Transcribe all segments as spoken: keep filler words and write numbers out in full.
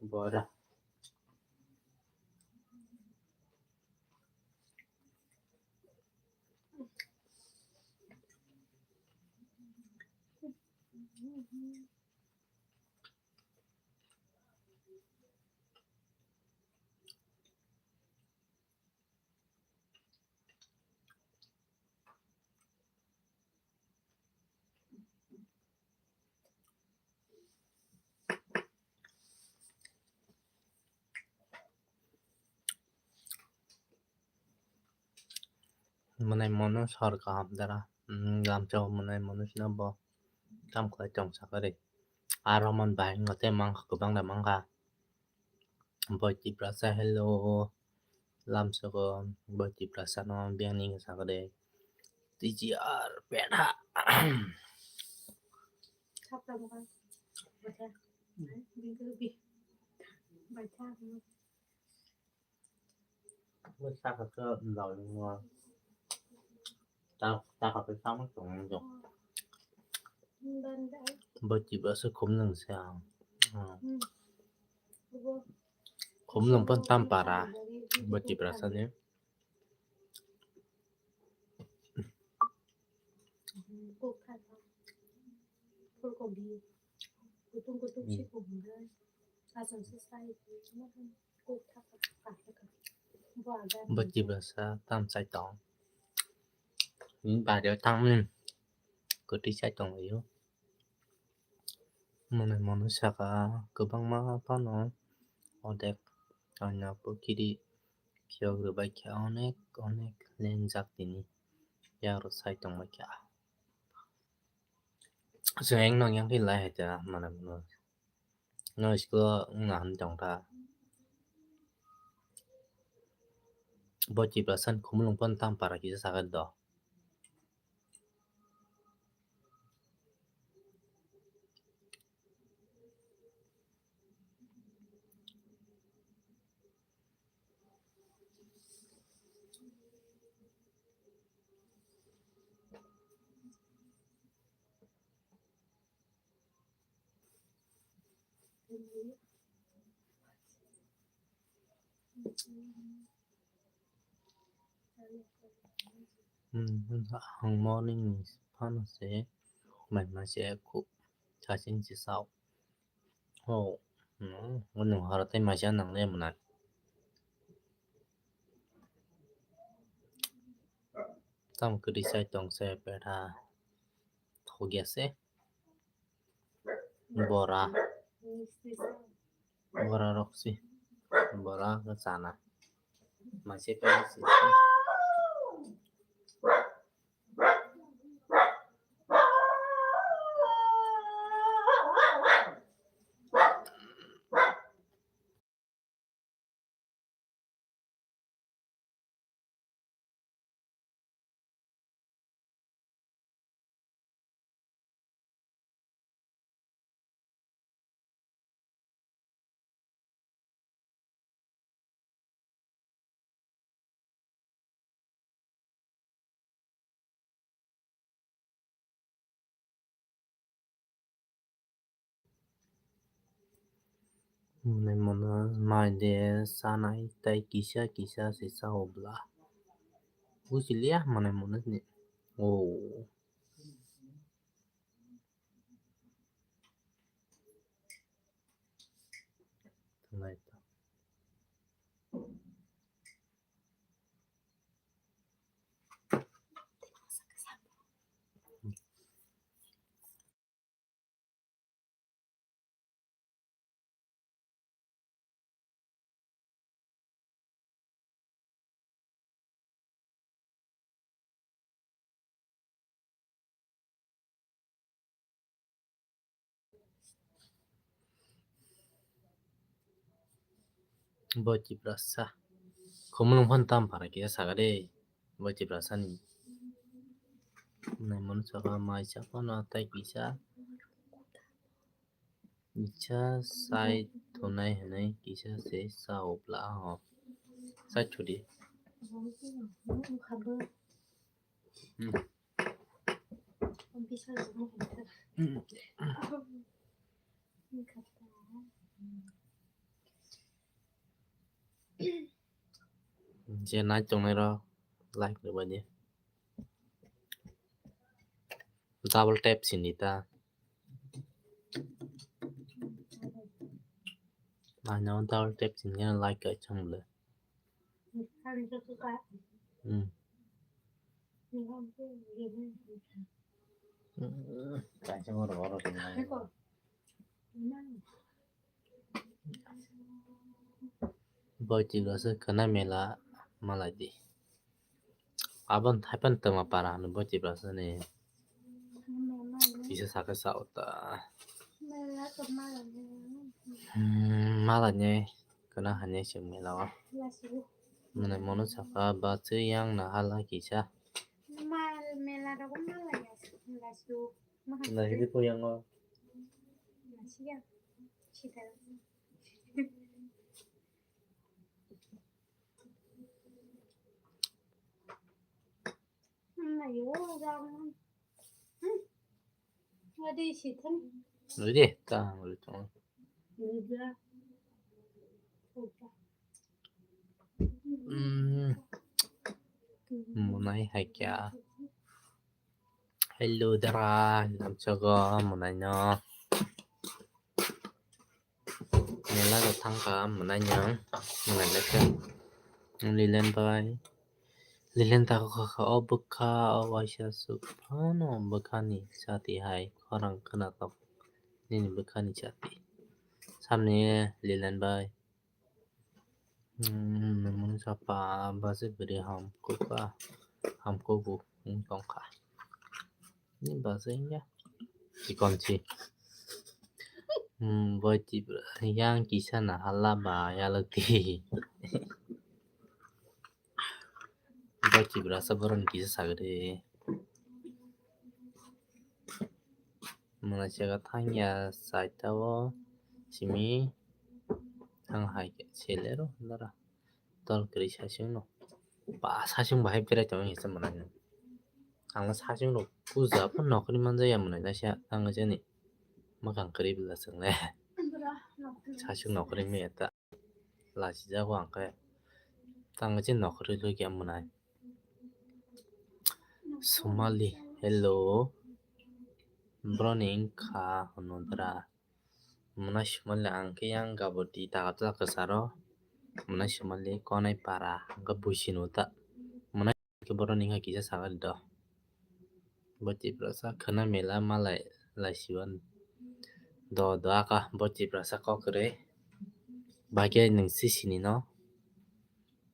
Bora. Mwnai monu sor kaham dara. Hmm, lamchao mwnai monu sino bo tam khlai tong sakari. Aro mon bahai ngote mangkha, kwbang da mangkha. Boy Tiprasa, hello. Lamsoko Boy Tiprasa no biyang ni sakari. T G R petha. Thapra bukan. Baca. Bingkul bi. Baca. Saka ke lawingo. Tak tak apa sama dong dong. Bo Tiprasa khum nang se ang. Hmm. Khum nang pon tam para. Bo Tiprasa ni. Bo Tiprasa tam chai tong. Ni bari o tang ni. Kwtwi chai tong lai o. Mwnai monu saka kwbangma phano odek oino pukiri phiyok rwbaikha, onek onek lenjak tini yakrok sai tongbaikha. Chwng ekno yang khe lai hai ta mwnai monu. No school o wngna hwn tongkha. Bo Tiprasa ni khumulwng phano tam para kisa sakha do. Hmm, ang morning ni phano se mai ma se khu sachin se sao. Oh, hmm, nung horo tei maisa nang le mwnai. Tamo kwrwi chai tong se petha thok ya se. Bora. Bora rok si. Bora khe chana. Maise pele si. Mwnai mwnai mai de sanai tai kisa kisa se sao bla. Buji liya mwnai mwnai ni. Oh. Tonight. Bo Tiprasa. Khumulwng phano tam para kisa saka de. Bo Tiprasa ni. Nai mano saka mai sa phano tai kisa. Kisa sai thunai hinwi kisa se sa obla ho. Sai thudi. Hmm. Je nai tongnai rok like rwbaidi. Double tap sini ta. Ano double tap sini like ka chang le. Hmm. Kaisa mo ro ro sini. Boiti rasa kena mela malai di. Abon thaipan tama para hanu boiti rasa ni. Kisa saka sa ota. Hmm, malai ni kena hanya sing mela wa. Mane mono saka ba yang na hala kisa. Nasi di po yang o. Ready, ta ready. Hmm. Munai hai kya? Hello dara, lamchago munai no. Mela go thangka munai no, munai lekha. Lilen bai, Lilen ta kha kha o bwkha o waisa suk phano bwkhani chati hai khorang khwnatok nini bwkhani chati. Samni Lilen bai. Hmm, mungsa pa basi bwrwi ham kuka, ham kuku wng tongkha. Ni basi wngya. Chikonchi. Hmm, boiti yang kisa na hala ba yalwk di. Boiti brasa boroni kisa sagri. Mwnai saka thangya saitao simi thang hai khe selero dara tol kwrwi sasingno ba sasing bahai berai tongwi hinsa mwnai no ang sasing rok puja po nokri manjaya mwnai naisa thang jani mwkhang kwrwi bwla chwngle sasing nokri maya ta. Lachijago ang khe. Tang je nokri logya mwnai. Somali, hello. Broni wngkha hwnodra. Mwnai Somali ang khe yang gaboti tagatla kwcharo. Mwnai Somali konai para hwnkhe buisino ta. Mwnai Khe boroni wngkha kisa sagari do. Bo Tiprasa khwna mela malai laisiban. Do do aka bo Tiprasa kok kwrwi. Bagya nwng si sini no.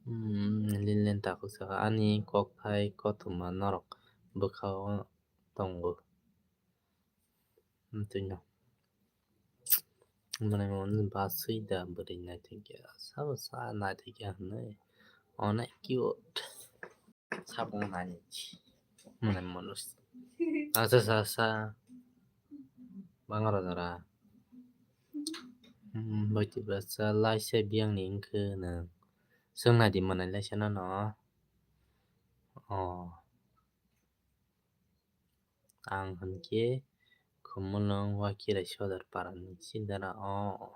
Hmm, Lilen takhuk saka ani kok thai kothoma norok bwkha o tongo. Amtwino. Mwnai mwnai basui da bwrwi naithokya. Sabo sa naithokya hwnwi. Onek cute. Sabo naini. Mwnai mwnai. Asa sa sa. Bangara dara. Hmm, bai Tiprasa laisa biyangni wngkhe nwng. Swng naidi mwnai laisa no no. Oh. Ang hwnkhe Khumulwng Wakirai Sodar parani sindana o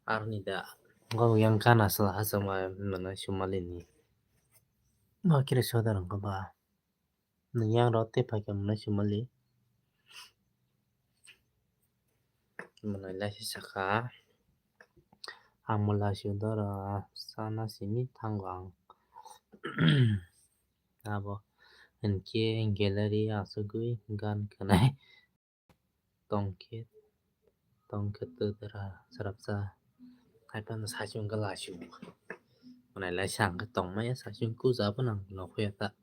aroni da. Bo yang kana sala hachwkma mwnai Sumalini. Wakirai Sodar wngkha ba. Nwng yang rw tei phaikha mwnai Sumali. Mwnai laisi sakha. Ang bo laisio doro sana simi thango ang. Abo hinkhe gallery asugwi gan khwnai tongkhe, tongkhe twdra srapsa. Haiphano saichung khe laisio. Mwnai laisa ang khe tongmaya saichung kuja phano ang nokhuya ta.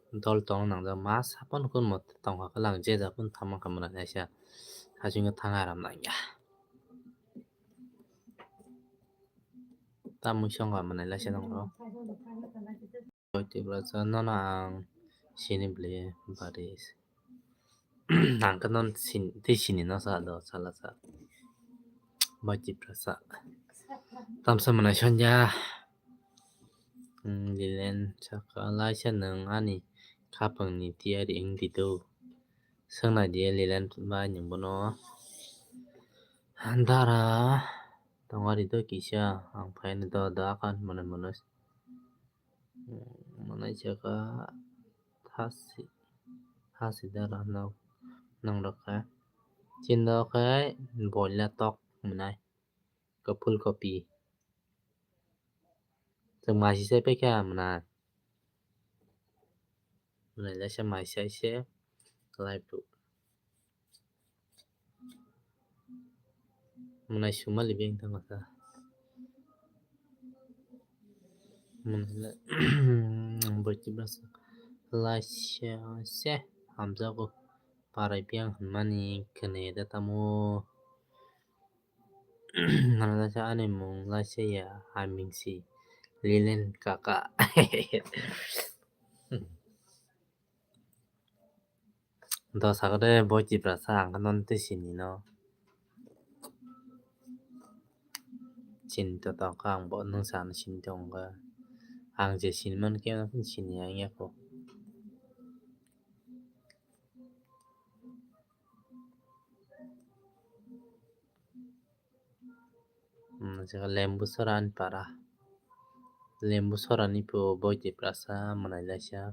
Dol tong nangjak ma sapan kun mo tongkha khe lang je ja phano tamo kha mwnai laisa. Saichung khe thang aram nangya. Tamung songkha mwnai laisa nongro. Tiprasa nono ang sini bwle baris. Ang khe non tei sini no sa do, sala sa. Bai Tiprasa. Tamsa mwnai sanja. Lilen saka laisa nwng ani khapang ni tiyari wng di do. Swngnai di Lilen bai nwng bono. Dara tongari do kisa ang phaini do da kan mwnai mwnai. Mwnai saka thasi, thasi dara no nang rok kha. Chin do khe boila tok mwnai. Ko phul kopi. Chwng masi sai paikha mwnai. Mwnai laisa mai sai se live rw. Mwnai sumali beng tangma ta. Mwnai la-, Bai Tiprasa laisa se hamjago. Parai piang hwnmani kene da tamo. Mwnai laisa ani mung laisa ya haming si Lilen kaka. Do sakde Bai Tiprasa ang khe non tei sini no. Sini to tongkha ang bo nwng sa sini tongkha. Ang je sini man khe sini ang yako. Hmm, jaga Lembu Sora ni para. Lembu Sora ni po Bai Tiprasa mwnai laisa.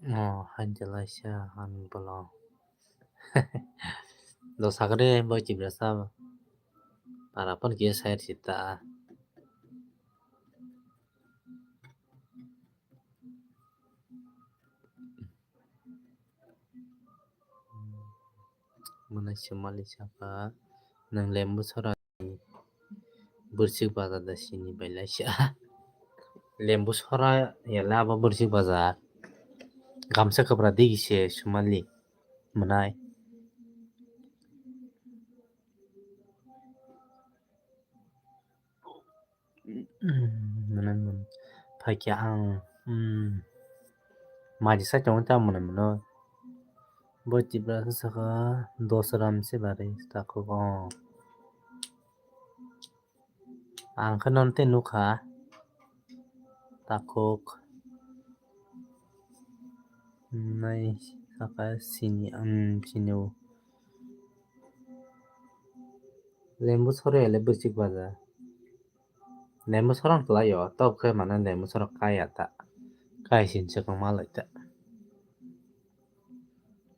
Oh, hai jalai sa ang bolong. Do sakre Bai Tiprasa. Para pon kia sair sita. Mwnai sumali saka nwng Lembu Sora ni bwrchik bazar da sini bai laisa. Lembu Sora yala abo bwrchik bazar. Gamsa kwpra digi se sumali mwnai. Mwnai mwnai. Phaikhe ang, hmm, maji sai tongo ta mwnai mwnai. Bo Tiprasa saka dos ram se bari takhuk o. Ang khe non tei nukha takhuk. Nai saka sini, hmm, sini o. Lembu Sora le bwrchik bazar. Lembu Sora wng kwlai o, tok khe mane Lembu Sora kaya ta. Kai sin swkang ma lai ta.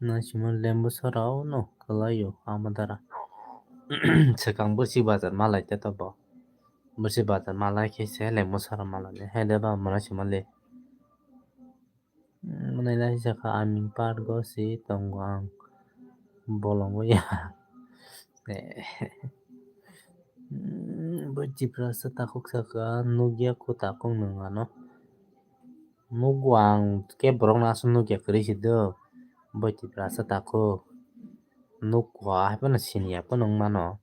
Naisingma Lembu Sora o no kwlai o ama dara. Swkang bwrchik bazar ma lai ta to bo. Bwrchik bazar ma lai khe se Lembu Sora ma lai. Hai de ba mwnai sima le. Mwnai lai saka aming park o si tongo ang bolongo ya. Bo Tiprasa takhuk saka nukya ko takhuk nwng ano. Nukgo ang khe borok no aswk nukya kwrwi se do. Bo Tiprasa takhuk nukgo hai phano siniya phano wng mano.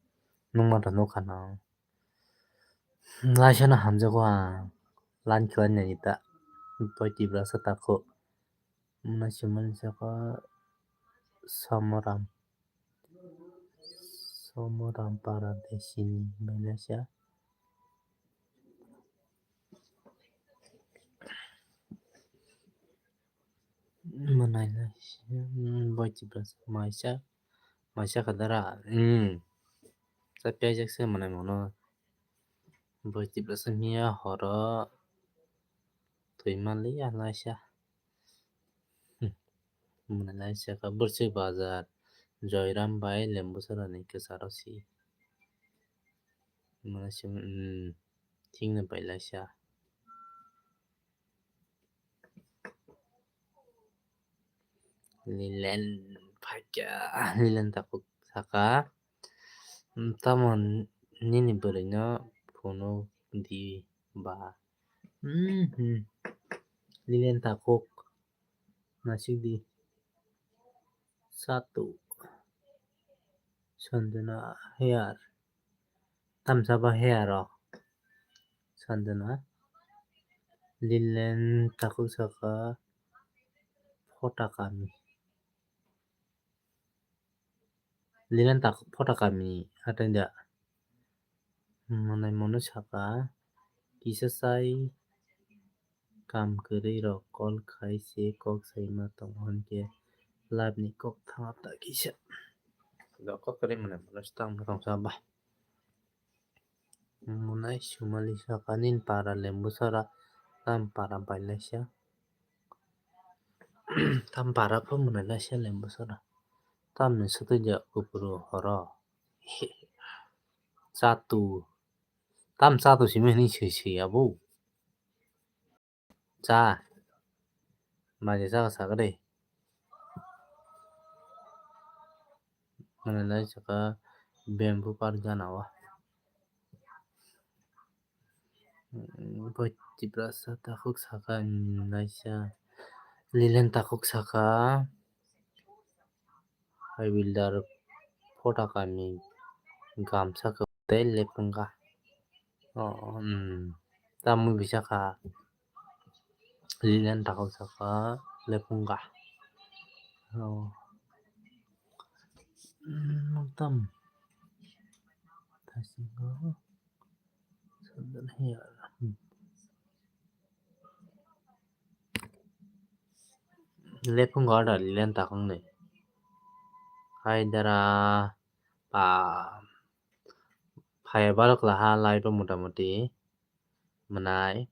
Nukma rok nukha no. Laisano hamjago ang line khlai nai ta. Bo Tiprasa takhuk. Mwnai sumani saka Somoram. Somoram para de sini bai laisa. Mwnai laisa, hmm, bo Tiprasa maisa, maisa kha dara, hmm. Sa piyajak se mwnai mono. Bo Tiprasa miya horo twi manliya laisa. Hmm. Mwnai laisa kha bwrchik bazar, Joyram bai Lembu Sora ni kwcharo si. Mwnai se, hmm, thik no bai laisa. Lilen phaikha, Lilen takhuk saka, "Tamo nini bwrwino phunuk di ba?" Hmm, hmm. Lilen takhuk, naisik di. Satu. Sanjana hair. Tamsa ba hair rok. Sanjana. Lilen takhuk saka, "Phota kami." Lilen takhuk phota kami hatai da. Mwnai mono saka, "Kisa sai kam kwrwi rok call khai se kok sai ma tongo, hinkhe live ni kok thangma ta kisa." Do kok kwrwi mwnai mono swtang tongsa ba. Mwnai sumali saka, "Nini para lembu sora, tam para bailaisa." Tam para pho mwnai laisa lembu sora. Tamni swtwi ja kupuru horo. Chatu. Tam chatu simi hwnwi swi swi abo. Cha. Maje cha sakre. Mwnai lai saka bamboo park gana o. Bo Tiprasa takhuk saka, naisa Lilen takhuk saka, "Hai builder phota kami gamsa kwtwi lepwngkha." O, um, tamwi bisa kha. Lilen takhuk saka lepwngkha. O. Hmm, tam. Thasingo. Sandan hiya. Hmm. Lepwngkha da Lilen takhuk ni. Hai dara pa. Phai balok laha live o motamuti. Mwnai.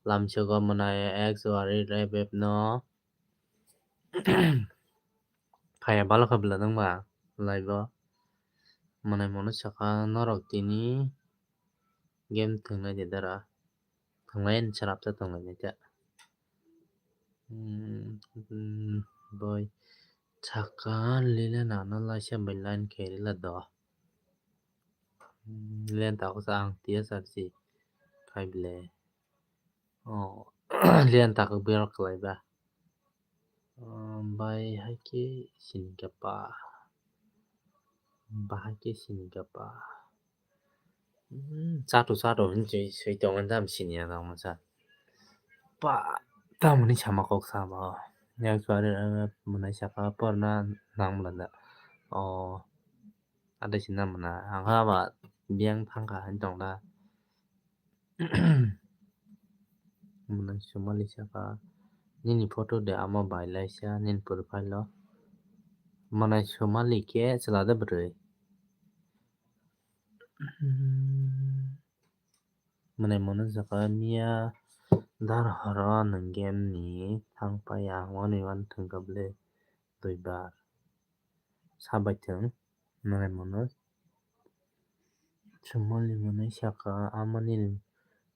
Lamsogo mwnai X wari rap no. Phaiya balo kha bwla nangma live o. Mwnai mono saka norok tini game thwngnai de dara. Thwnglai ani chwrap ta tonglainai ta. Hmm, hmm, boi saka lila nana laisa bai line khe rila do. Hmm, Lilen takhuk sa ang T S R C khai bile. Oh, Lilen takhuk birak kwlai ba. Oh, bai hai khe sini kapa. Bahai khe sini kapa. Hmm, chatu chatu hinwi swi tongo, tam sini ya tong masa. Pa, tamoni sama kok sama. Yang suari mwnai saka porna nang mlanda. Oh, ada sini mwnai. Ang ha ba biang thangkha hin tong da. Mwnai sumali saka, "Nini photo de ama bai laisa, nini profile o." Mwnai sumali khe chwla de bwrwi. Mwnai mono saka, "Miya dar horo nwng game ni thang pai ang wani wani thwngkha bwle duibar." Sabaithwng mwnai mono. Sumali mwnai saka, "Amani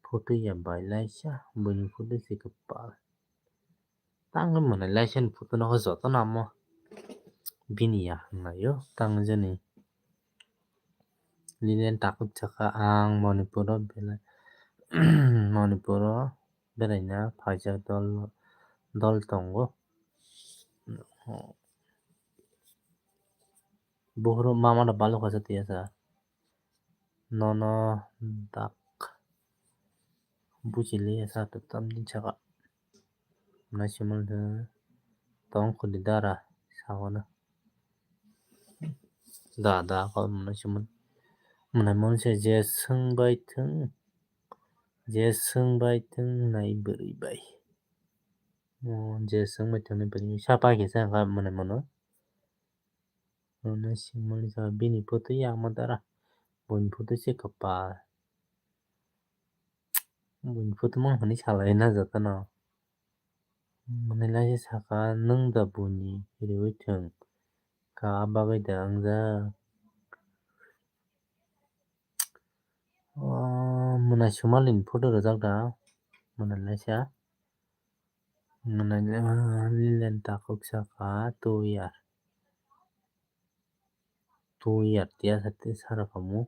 photo ya bai laisa, buini photo se kwpal." Tangwi mwnai laisa ni photo no joto namo bini ya hwnlaio tangwi jani. Lilen takhuk saka, "Ang Manipur o belai, Manipur o beraina phaijak dol, dol tongo." Buhuru mama da balu kasa tiya sa. Nono dak buji liya sa to tam din saka. Mwnai simul de tong khudi dara sawana. Da, da, ko mwnai simul. Mwnai mun se je swng bai thwng. Je swng bai thwng nai bwrwi bai. O, je swng bai thwng nai bwrwi. Sa pai khe sa kha mwnai mono. Mwnai simul sa bini photo ya ma dara. Buini photo se kwpal. Buini photo mang hwnwi salai na jotono. Mwnai laisa saka, "Nwng da buini riwi thwng kha, bagwi da wngjak." O, mwnai sumalini photo rwjak da, mwnai laisa. Lilen takhuk saka two year. Two year tiya sati sara kamu.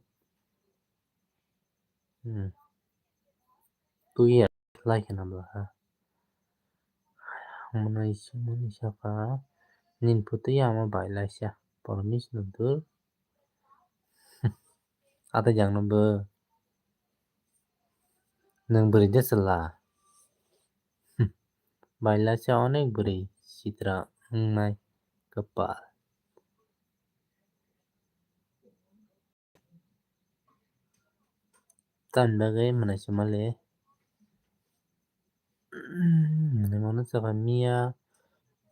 Hmm. Two year lai khena bwla ha. Mwnai mwnai saka nin putu ya ma bai laisa. Promise no dur. Ata jang no bo. Nwng bwrwi de chwla. Bai laisa onek bwrwi sitra wngnai kwpal. Tamni bagwi mwnai se mali. Mwnai mano chakha miya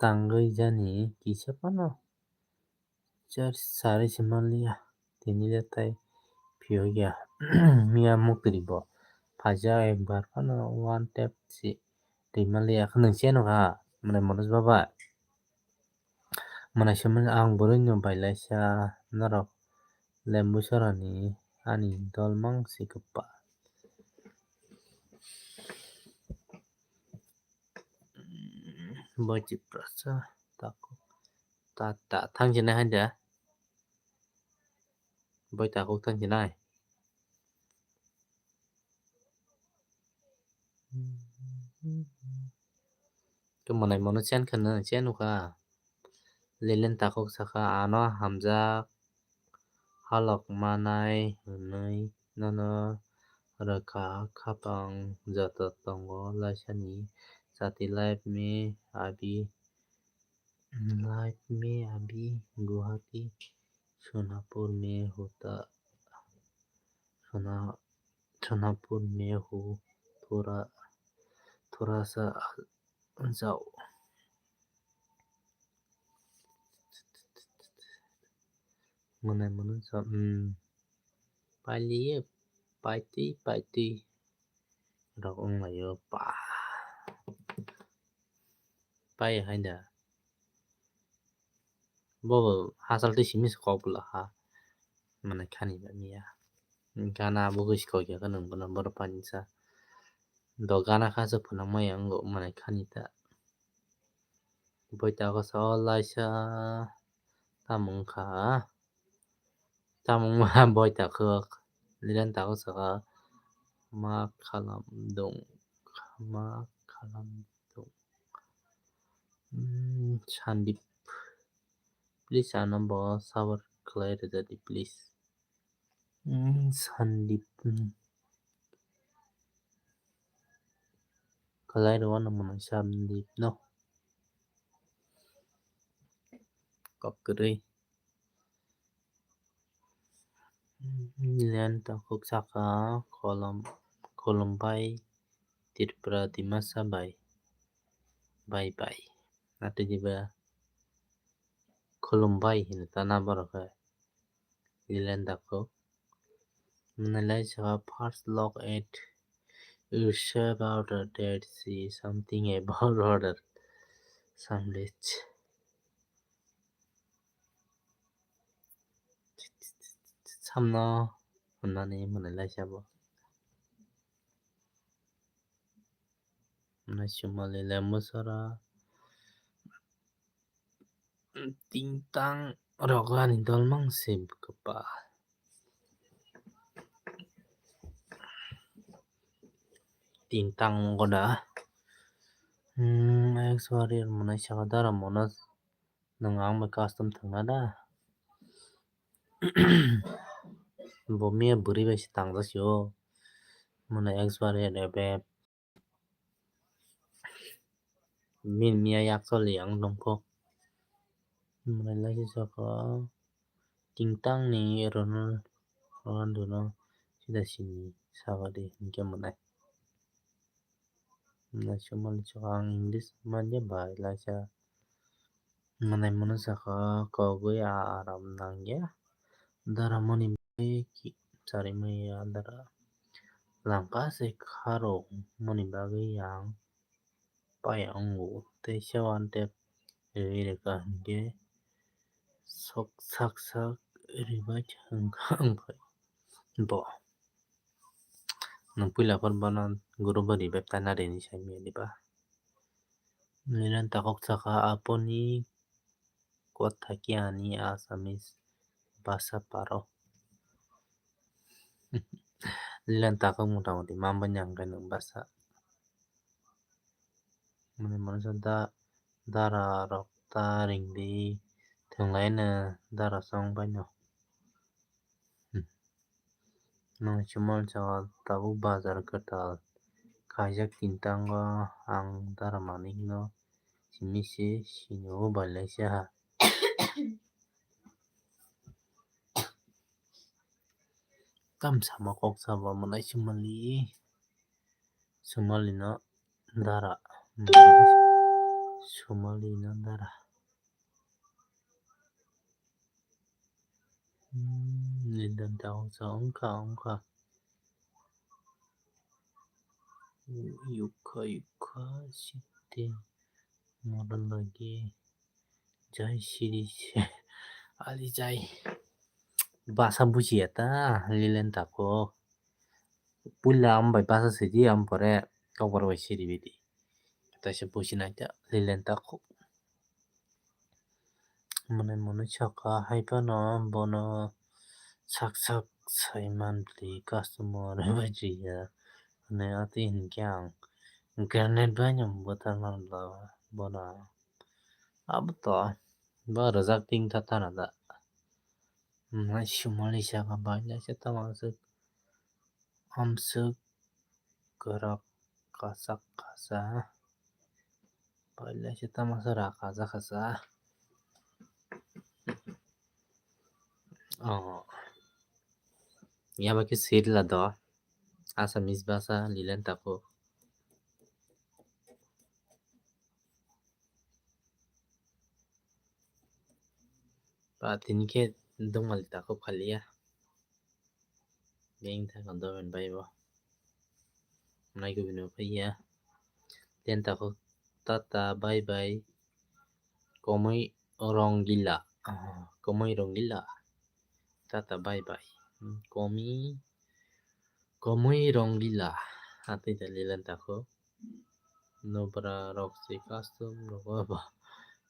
tangwi jani kisa phano. Char sari se manliya. Tini le tai phiyok ya. Miya muktri bo. Phaja ekbar phano one tap si twi manliya. Khwnwi se nukha. Mwnai Manoj baba. Mwnai se mali ang boroi no bai laisa norok lembu sorani ani dol mang si kwpal. Boi Tiprasa tako. Ta, ta, thang sinai haida. Boi tako thang sinai. Khe mwnai mano chen khe nw chen nukha. Lilen takhuk saka ano hamjak halok manai hwnwi nono rwkha khapang joto tongo laisani chati life me abi life me abi Guwahati Sonapur me huta Sona Sonapur me hu thora thora sa jao. Mwnai mwnai sa, hmm. Pailiye, paitwi, paitwi. Rok wnglaio, pa. Pai haida. Bo hachal twi simi se kok bwla ha. Mwnai khani ba miya. Gana bo khe se kok ya khe nwng bono borok pani sa. Do gana kha se phunang maya wngo mwnai khani ta. Boi tako sa o laisa tamo wngkha. Tamo wngma boi tako lilen tako saka ma khalam dong ma khalam dong. Hmm, Sandip. Please ano bo sabar khlai rwjadi please. Hmm, Sandip. Hmm. Khlai rw ano mwnai Sandip no. Kok kwrwi. Lilen takhuk saka kolom kolom bai Tripura Dimasa bai bai bai. Natwi diba kolom bai hino ta na borok hai. Lilen takhuk. Mwnai lai saka first look at you save out that see something about order. Samlech. Samno hwnmani mwnai lai sabo. Mwnai sumali lembu sora. Tintang rok ani dol mang se kwpal. Tintang goda. Hmm, ek suari mwnai saka dara mono nwng ang bai custom thangna da. Bo miya bwrwi bai se tangjak sio. Mwnai ek suari rebe. Min miya yak choli ang dongkho. Mwnai lai saka tintang ni Ronal-, Ronaldo no sida sini saka di hingke mwnai. Mwnai sumali saka ang English manya bai laisa. Mwnai mwnwi saka kogwi aram nangya. Dara moni bai ki-, chari maya dara. Langka se kharo moni bagwi ang paya wngo. Tei se one tap riwi rwkha hinkhe sok sak sak ribai wngkha wngphai bo. Nwng puila phor bono guru bo revive tana rini sai maya diba? Lilen takhuk saka, "Apuni kotha ki ani Assamese bhasha paro." Lilen takhuk mota moti mambanya hwnkhe nwng bhasha. Mane mano sa da, dara rok ta ringdi, thwnglaino dara song baino. Hmm. Nwng chumal cha tabuk bazar kwtal khaijak tintango ang dara manikno simi se sinio bailaisa ha. Tam sama kok sabo mwnai sumali, sumalino dara, sumalino dara. Hmm, ni dan ta ong sa ong kha, ong kha. Yukha, yukha, site. Moron lagi. Jai Shri se. Ali jai. Bhasha bujiya ta, Lilen takhuk. Puila ambai bhasha sidi, am pore kokbar bai siri bidi. Taisa bujinai ta, Lilen takhuk. Mwnai mwnwi saka hai phano bono sak sak sai man bwlwi customer bai riya hwnwi atwi hinkhe ang granite baino bwtharna bono ang abo to bo rwjak ting ta tana da. Mwnai sumali saka bailai se tamo aswk amswk kwrak kasak kasa. Pailai se tamo se ra kaja kasa. Oh. Yaba khe sir la do. Assamese bhasha Lilen takhuk. Ba tini khe dongmali takhuk khaliya. Beng thangkha doben bai bo. Nai kubui no phaiya. Ten takhuk tata bye bye. Komui rongila. Ah, komui rongila. Tata bye bye. Hmm, komi, komui rongila. Atwi da Lilen takhuk. Nubra rok se custom rogo ba.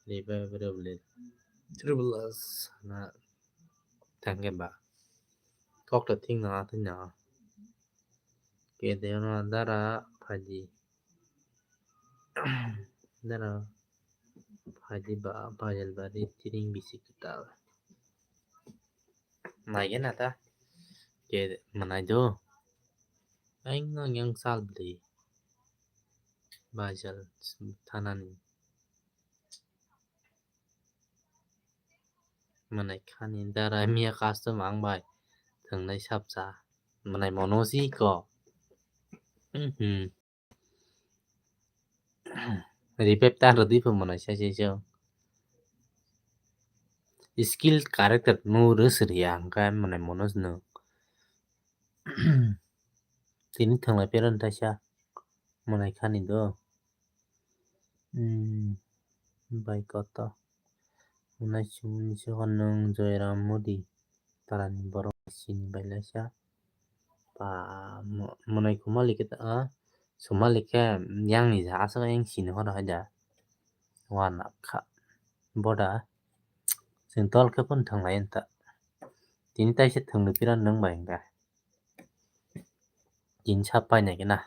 Liba bere bole. Triple S na thangke ba. Kok to thing na atwi na. Ke de na dara phaji. Dara phaji ba, phaji bari tiring bisi kwtal. Naigena ta. Ke mwnai do. Aing no yang sal bli. Bajal thanani. Mwnai khani dara miya custom ang bai. Thwngnai sapsa. Mwnai mono si ko. Mhm. Revive ta rwdi pho mwnai sai sai so. Skill character no rwsri ya hwnkhe mwnai mono no. Tini thwnglai pera taisa mwnai khani do. Hmm, bai koto. Unai sumuni se nwng Joyram Modi tarani borok sini bailaisa. Pa mo-, monai kumali khe ta, ah, sumali khe yang ni ja aswk yang sini horo haida. Wana kha. Boda. Chwng tol khe phun thanglai ta. Tini taisa thwngwi pira nwng bai hwnkha. Tini sa painai khe na.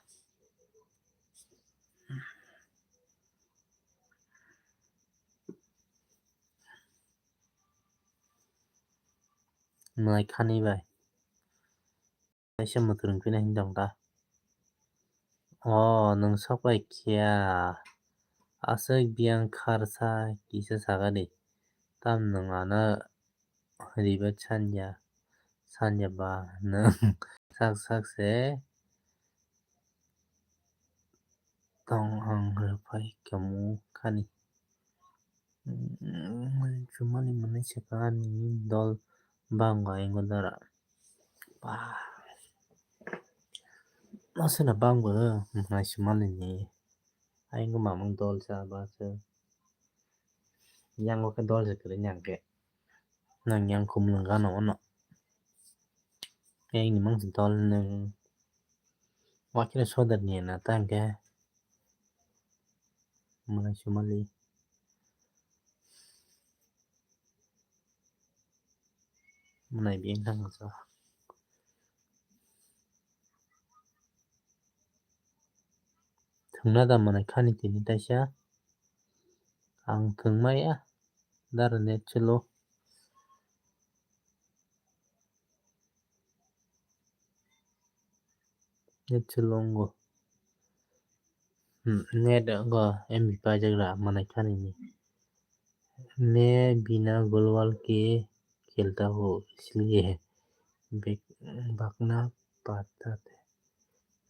Nai khani bai. Kaisa mwkhwrwng phina hin tong ta. O, nwng sok bai khiya. Aswk biyang kharsa kisa sakani. Tam nwng ano ribat sanya, sanya ba nwng sak sak se tong ang rwphai kamu kani. Chumani mwnwi se ani dol bango aingo dara. Ba. Masana bango mwnai chumani ni. Aingo mamung dol sa ba se. Yango khe dol se kwrwi nang khe. Nang yang khum nung gano ono. Yang ni mang se dol nung. Wakhe sodar ni na tang khe. Mwnai sumali. Mwnai bini thangsa. Thwngna da mwnai khani tini taisa. Ang thwngmaya. Dara net chwlo. Net chwlo wngo. Hmm, net wngo M B paijagra mwnai khani ni. मैं बिना गोलवाल के खेलता हूँ, इसलिए बे-, भागना पड़ता है।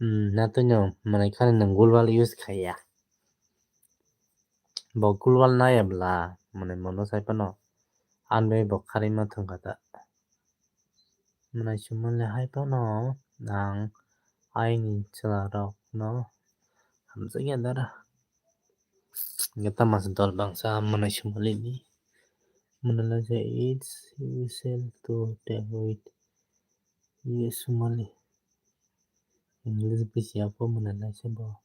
Hmm, na to no, mwnai khani nwng gulwal use khaiya. Bo gulwal naya bla, mwnai mono sai phano. Anbe bo kharima thwngkha ta. Mwnai sumali hai phano ang aini chwla rokno hamjakya dara. Gata mas dol bangsa mwnai sumali ni. Mwnai laja it's usual to take with ye sumali. English bisi apo mwnai laisa bo.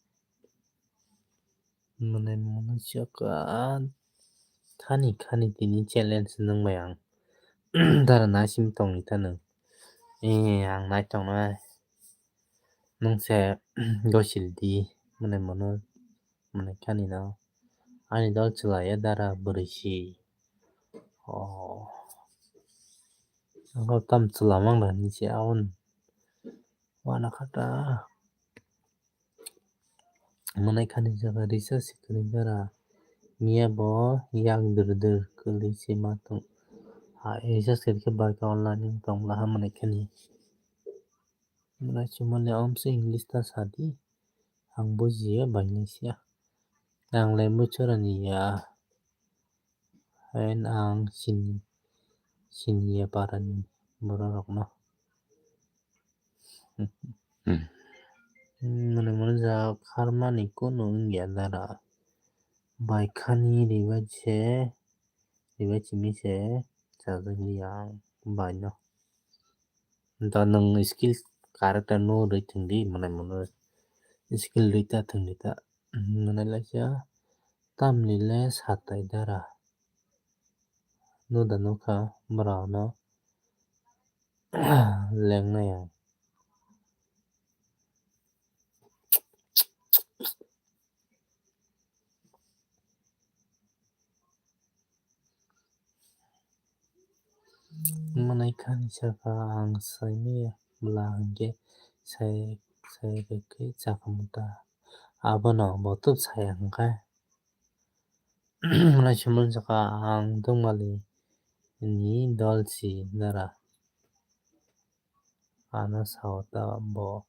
Mwnai mwnai saka thani khani tini challenge nung bai ang. Dara naising tongni ta nwng. Eh, ang nai tongnai. Nwng se gosil di mwnai mwnai mwnai khani no. Ani dol chwlaiya dara bwrwi si. Oh. Ang tam chwla mang da ni se aun. Wana khata. Mwnai khani jaga risa sikri dara. Miya bo yak dur dur kwlwi se ma tong. Ha, risa sikri khe bai ka online wng tong la ha mwnai khani. Mwnai sumali om se English ta sadi. Ang bujiya bai ni siya. Ang lai muchurani ya. Hain ang sini, sini ya parani borok rokno. Mwnai mwnai ja kharmani kunu wngya dara. Bai khani ribai se, ribai simi se chajak liya ang bai no. Da nwng skill character no rwi thwng di, mwnai mwnai skill rwi ta thwng di ta. Mwnai laisa tamni le satai dara. No da nukha bwrano lengnai ang. Mwnai khani saka ang saimaya bwla hinkhe sai, sai rwkhe chakhamu ta. Abono bo tub saya hwnkhe. Mwnai sumul saka ang dongmali ni dol si dara. Ano sao ta bo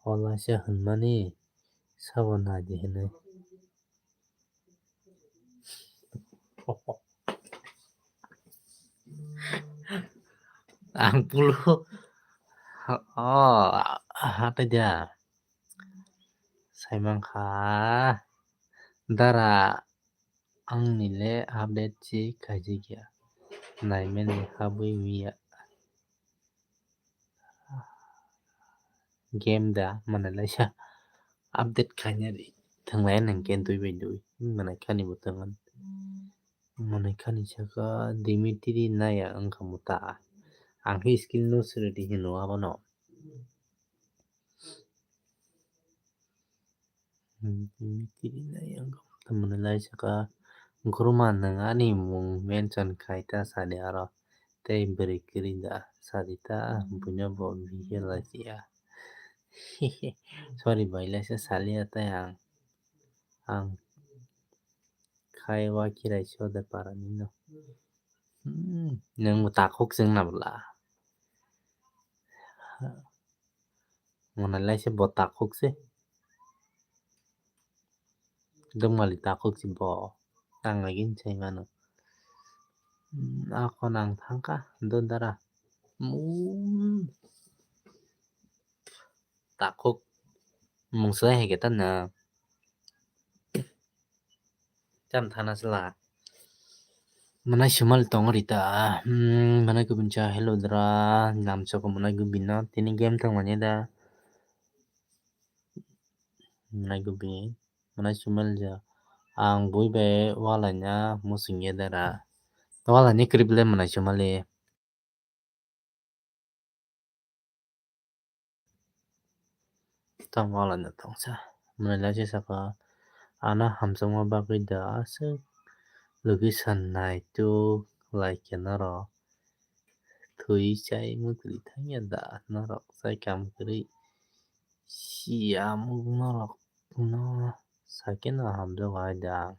o laisa hwnmani sabo naidi hinwi. Ang pulu o hatai dia saimankha dara. Ang ni le update se khaijak ya, naimani habwi wngya. Game da mwnai laisa update khaina ri thwnglai nang khe dui bai dui mwnai khani bo thwng mwnai khani saka Dimitri naya wngkha muta. Ang khe skill no sredi hino abono. Tini nai ang tamoni lai saka, "Guruma, nwng ani mung mention khai ta sadi aro, tei bwrwi kwrwi da sadi ta, buino bo bihe lai ya." Sorry bai, laisa saliya tei ang, ang khai wa kirai so de para nino. Hmm, nwng takhuk chwng na bwla. Mwnai lai se bo takhuk se. Dongmali takhuk se bo. Ang agin sai mano. Hmm, ako nang thangka do dara. Hmm. Takhuk mungsa hai khe ta na. Tam thana sala. Mwnai sumal tong rita. Hmm, mwnai kubun cha hello dra. Nam choko mwnai kubun no. Tini game thang manya da. Mwnai kubun. Mwnai sumal ja. Ang bui bai walaina muchungya dara. Walaini kwrwi belai mwnaisomali. Tamo walaina tongsa. Mwnailai se saka, ano hamjakma bagwi da aswk logi sanai tuk lai khe norok. Thwi chai mukri thangya da norok chai kam kwrwi. Siya muk norok no sakhe no hamjago hai da ang.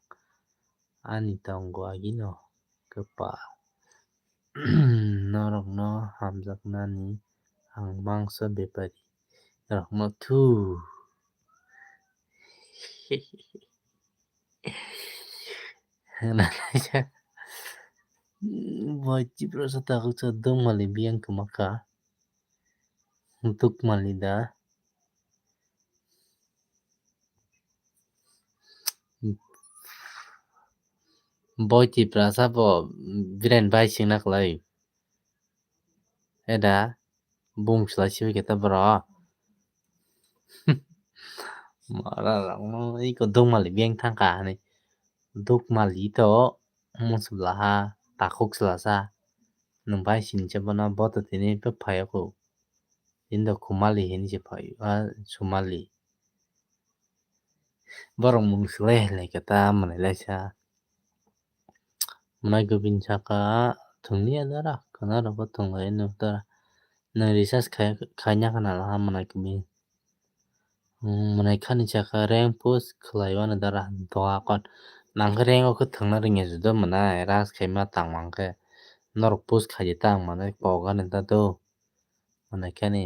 Ani tongo agino kwpal. Norokno hamjaknani ang mangsa bepari rokno thu. Hwnwi laijak. Bo Tiprasa takhuksa dongmali biyang kwma kha. Dukmali da. Bo Tiprasa bo Biren bai singna kwlai. Eda bung swlai sibi khe ta bro. Mara rokno iko dukmali biyang thangkha hwnwi. Dukmali to muchublaha takhuk swlasa. Nwng bai sini se bono bo to tini phai phaiya kho. Tini do Khumali hinwi se phai, ah, Sumali. Borok mung swlai hai lai khe ta mwnailai sa. Mwnai kubin saka thwngya dara, khwna rokbo thwnglai nukdara. Nwng recharge khai, khaina khana laha mwnai kubin. Hmm, mwnai khani saka rank push khwlai wano dara doa kon. Nang khe rank o khe thwngna rwngya judo mwnai, rush khaima tang mang khe. Norok push khaidi tang mano kok ani ta do. Mwnai khani.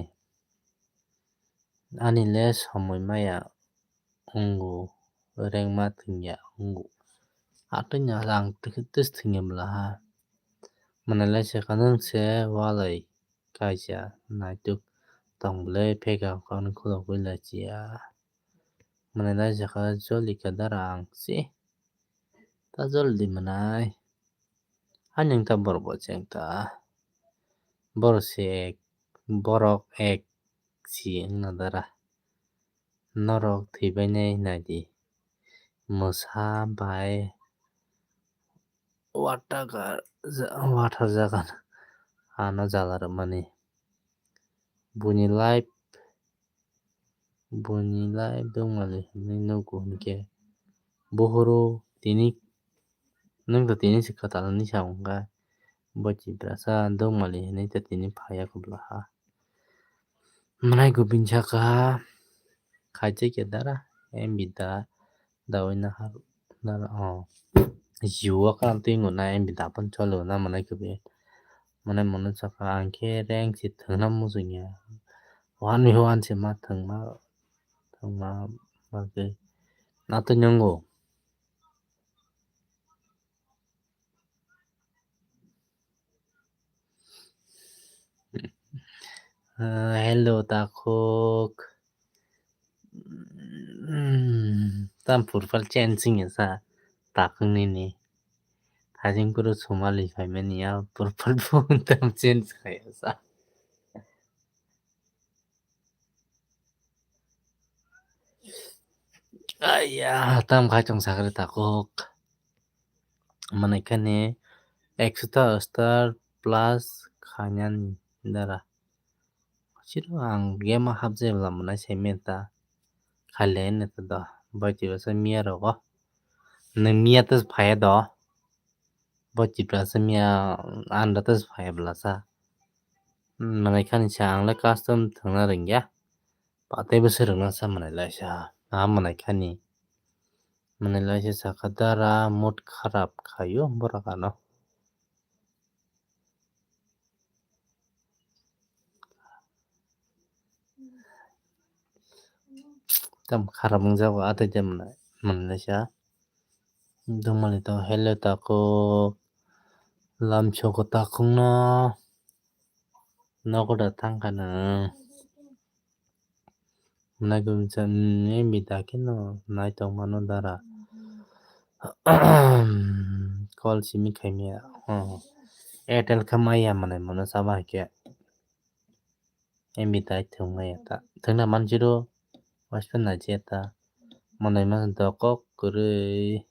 Ani le somoi maya wngo, rengma thwngya wngo. Atwino ang twi-, twis thwngya bwla ha. Mwnai lai se kha nwng se walai kaisa naituk tong bwlai phega kok ni khulogwi lai chiya. Mwnai lai se kha joli khe dara ang se. Ta joldi mwnai. Ani wngkha borok bo chengta. Borok se ek, borok ek si wngna dara. Norok thwibainai naidi. Mwsa bai wathar ja-, wathar jagan ano jala rwmani. Buini life Buini lai dongmali hinwi nugo hinkhe buhuru tini nwng to tini se kwtal hinwi sa wngkha. Bo Tiprasa dongmali hinwi to tini phaiya kubla ha. Mwnai kubin saka khaijak ya dara M B da dawi nahar dara o jiwa khan twi mwnai M B da phan cholo na mwnai kubin. Mwnai mwnai saka ang khe rank se thwngna muchungya. One by one se ma thwngma, thwngma bagwi. Nato nyango. Ah, hello, takhuk. Hmm, tam purple change wngya sa, takhuk nini. Thajing kuru sumali phaimani ya, purple bo tam change khaya sa. Aiya, tam khai tong sakri takhuk. Mane khani ekso ta star plus khainani dara. Chiro ang game o hapjai bwla mwnai se meta. Khaile ne ta do. Bai twi basa miya rogo. Nang miya ta phaya do. Bo Tiprasa miya anda ta phaya bwla sa. Mwnai khani sa ang le custom thwngna rwngya. Pataibo se rwngna sa mwnai lai sa. A mwnai khani. Mwnai lai se sakha dara mood kharap khaio borok ano. Tam kharap wngjago, atwi de mwnai, mwnai sa. Dongmani to hello takhuk, lamsoko takhukno nogo da thangkha nwng. Mwnai gumsa, mm, M B da kheno nai tongmano dara. Call simi khaimya. Oh. Airtel kha maya mwnai mono saba haikhe. M B da thwngmaya ta. Thwngna manjiro. Waspen na je ta. Mwnai ma dokok kwrwi.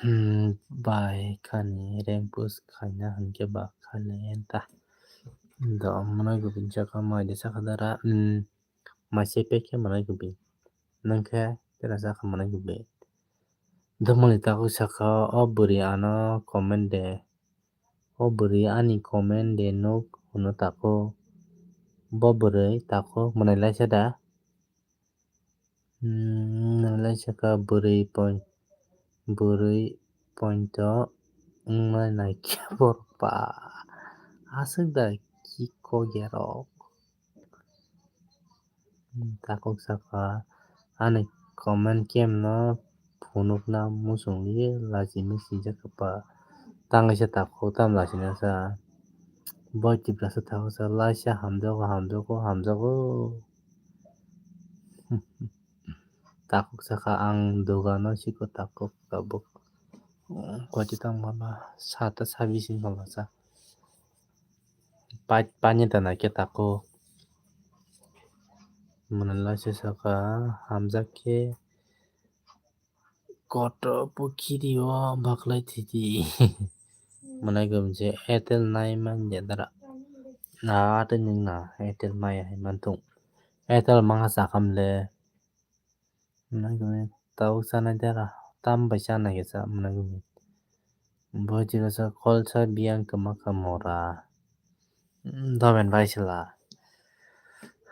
Hmm, bai khani rank push khaina hinkhe ba khale enta. Do mwnai gubin chakha mai de chakha dara. Hmm, mai se pek khe mwnai gubin. Nang khe tera chakha mwnai gubin. Domoni takhuk sakha o bwrwi ano comment de. O bwrwi ani comment de nuk hwno takhuk. Bo bwrwi takhuk mwnai laisa da. Hmm, nwnglai saka bwrwi point, bwrwi point o wngnai naikhe borok ba aswk da ki kok yarok. Hmm, takhuk saka ani comment kemno phunukna muchungli lachi misi jakha ba tangwi sa takhuk tam lachina sa. Boi Tiprasa takhuk sa laisa hamjago, hamjago, hamjago. Takhuk sakha ang dogano siko takhuk tabuk. Koti tang mama sata sabi sing kala sa. Pai pani tana ke takhuk. Mwnai laisa saka hamjak khe. Koto pukhiri o baklai thidi. Mwnai gum je Airtel nai man je dara. Na ate ning na Airtel mai hai man thung. Airtel manga sakam le. Mwnai gum tau sanai dara. Tam bai sanai ke sa mwnai gum. Bo jira sa kol sa biyang kama kamora. Domen bai sila.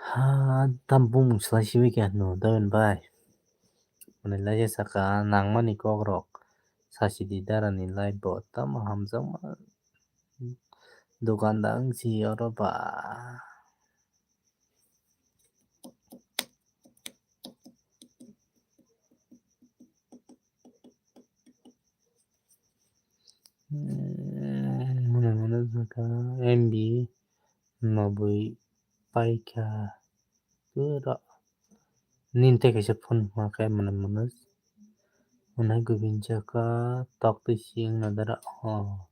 Ha, tam bumung slai sibi ke no domen bai. Mwnai laisa saka nangmani kokrok sasidi darani live bo tamo hamjakma dogan da wngsi oro ba. Hmm, mwnai mwnai saka M B noboi paikha. Pura nini tei kaisa phone ma khe mwnai mwnai. Mwnai gubin jaka tok twi siyang na dara. Oh.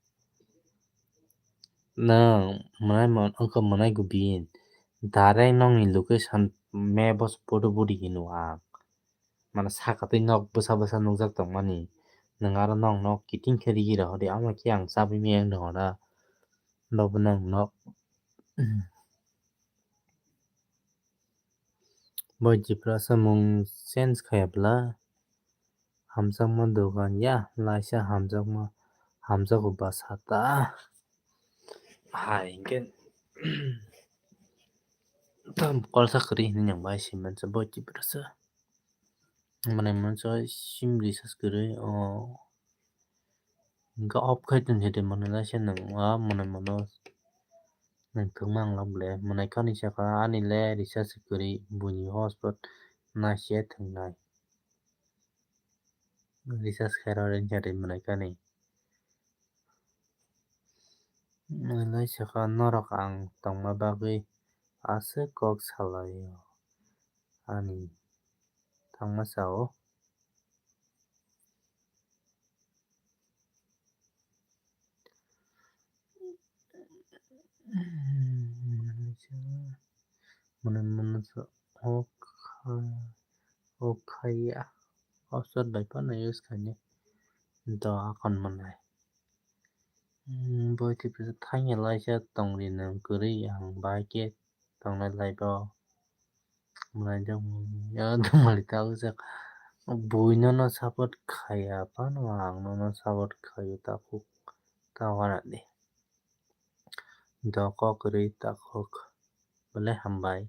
Nang mwnai mon wngkha mwnai gubin. Direct nokni location map o photo budi hino ang. Mane saka twi nok bwsa bwsa nukjak tongmani. Nwng aro nok nok kiting khe rigi rw hodi amo khe ang chabwi maya wng tong da. Bobo nang nok. Bo Tiprasa mung change khaya bwla. Hamjakma dogan ya, laisa hamjakma, hamjago bwsa ta. Hai, hinkhe tam kolsa kwrwi hinwi nang bai se mansa bo Tiprasa. Mwnai mwnai sim recharge kwrwi o. Hwnkhe off khai tong khe de mwnai laisa nwng a mwnai mwnai. Nwng thwkma ang lab le mwnai kani saka ani le recharge kwrwi buini hotspot naisiya thwngnai. Recharge khairok ringkha de mwnai kani. Mwnai saka norok ang tongma bagwi aswk kok salaio ani thangma sao. Mwnai mwnai sa o kha-, o khaiya. Option bai phano use khainai. Do akon mwnai. Hmm, bo Tiprasa thangya laisa tongri nwng kwrwi ang bai khe tongnai live o. Mwnai jang ya mali ta ujak. Bui nono support khaya phano ang nono support khaio takhuk ta wana di. Do kok kwrwi takhuk. Belai hambai.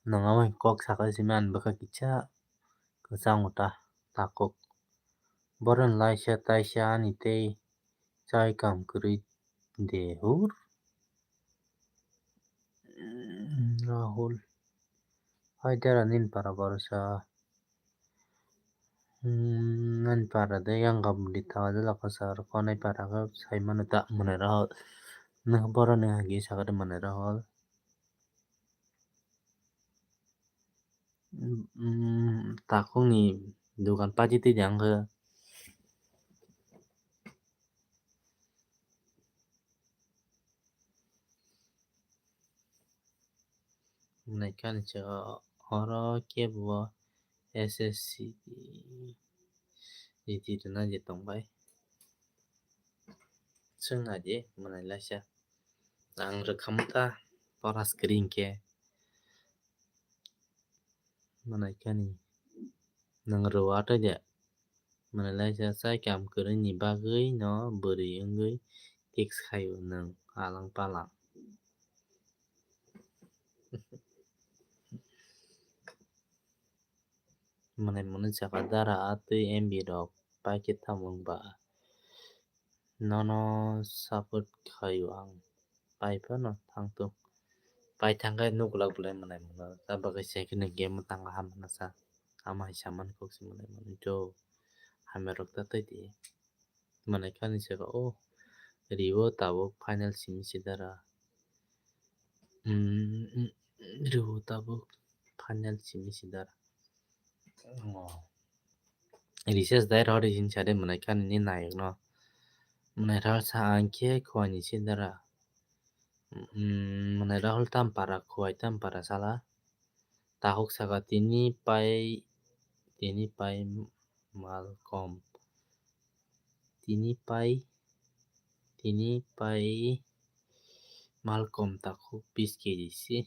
Nwng amo kok sakha simi ani bwkha kisa kwchang ta takhuk. Borok laisa taisa ani tei chai kam kwrwi de hur. Rahul. Hai dera nini para borok sa. Hmm, nini para de yang gam di thawa de lako sa aro konai para khe sai mano ta mwnai Rahul. Nang borok ni hagi sakha de mwnai Rahul. Umm, takhukni dogan paji twi de ang khe. Naikha ni se oro kebo S S C D rwna je tongbai. Swng nai di, mwnai laisa. Ang rwkha mata pora screen khe. Mwnai kani. Nwng rwui tong di. Mwnai laisa chai kam kwrwini bagwi no bwrwi wngwi text khaio nwng alang palang. Mwnai mwnwi chakha dara a twi M B rok pai khe tamo wngba. Nono support khaio ang. Pai phano thang tung. Pai thang khe nuklak belai mwnai mwnwi. Ta bagwi se khe nw game tang ham hwnsa. Ama hai saman kok se mwnai mwnwi jo. Hamya rok ta tei di. Mwnai kani se o. Riwo tabuk final simi se dara. Hmm, riwo tabuk final simi se dara. Oh. Recess dai rw di hin sade mwnai kani ni nayok no. Mwnai Rahul sa ang khe khwani se dara. Hmm, mwnai Rahul tam para khwai tam para sala. Takhuk saka tini pai, tini pai mal kom. Tini pai, tini pai mal kom takhuk bis K G si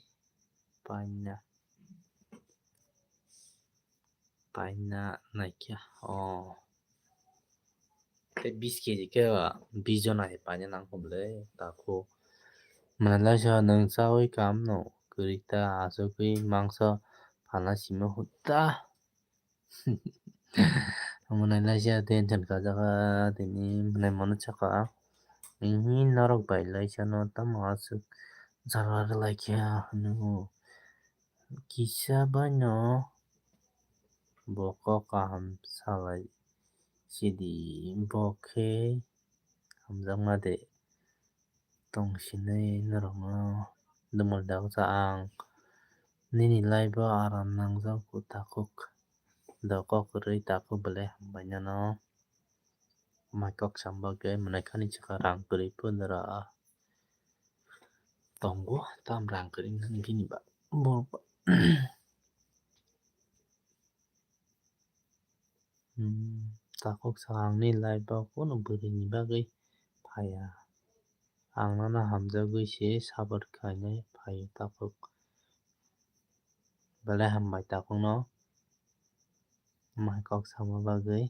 paina. Paina naikhe, oh. Tei bis K G khe bis jona hai paina nangkho bwle takhuk. Mwnai laisa nwng chaui kam no kwrwi ta aswkwi mangso phalna simi hutta. Mwnai laisa tension kajak tini mwnai mano saka. Ihi norok bai laisa no tamo aswk jala rwlai khe hwnwi kisa bai no bo kok kaham salai sidi bo khe hamjakma de. Tong sinai norokno dumul dagsa ang nini life o aram nangjak takhuk. Dokok kwrwi takhuk belai hambai nono. Mai kok sam bagwi mwnai khani chwkha rang kwrwi pudra tongo tam rang kwrwi nang bini ba. Hmm, takhuk sa angni life o kunu bwrwini bagwi phaiya. Ang nono hamjagwi se support khainai phaio takhuk. Belai hambai takhukno mai kok sama bagwi.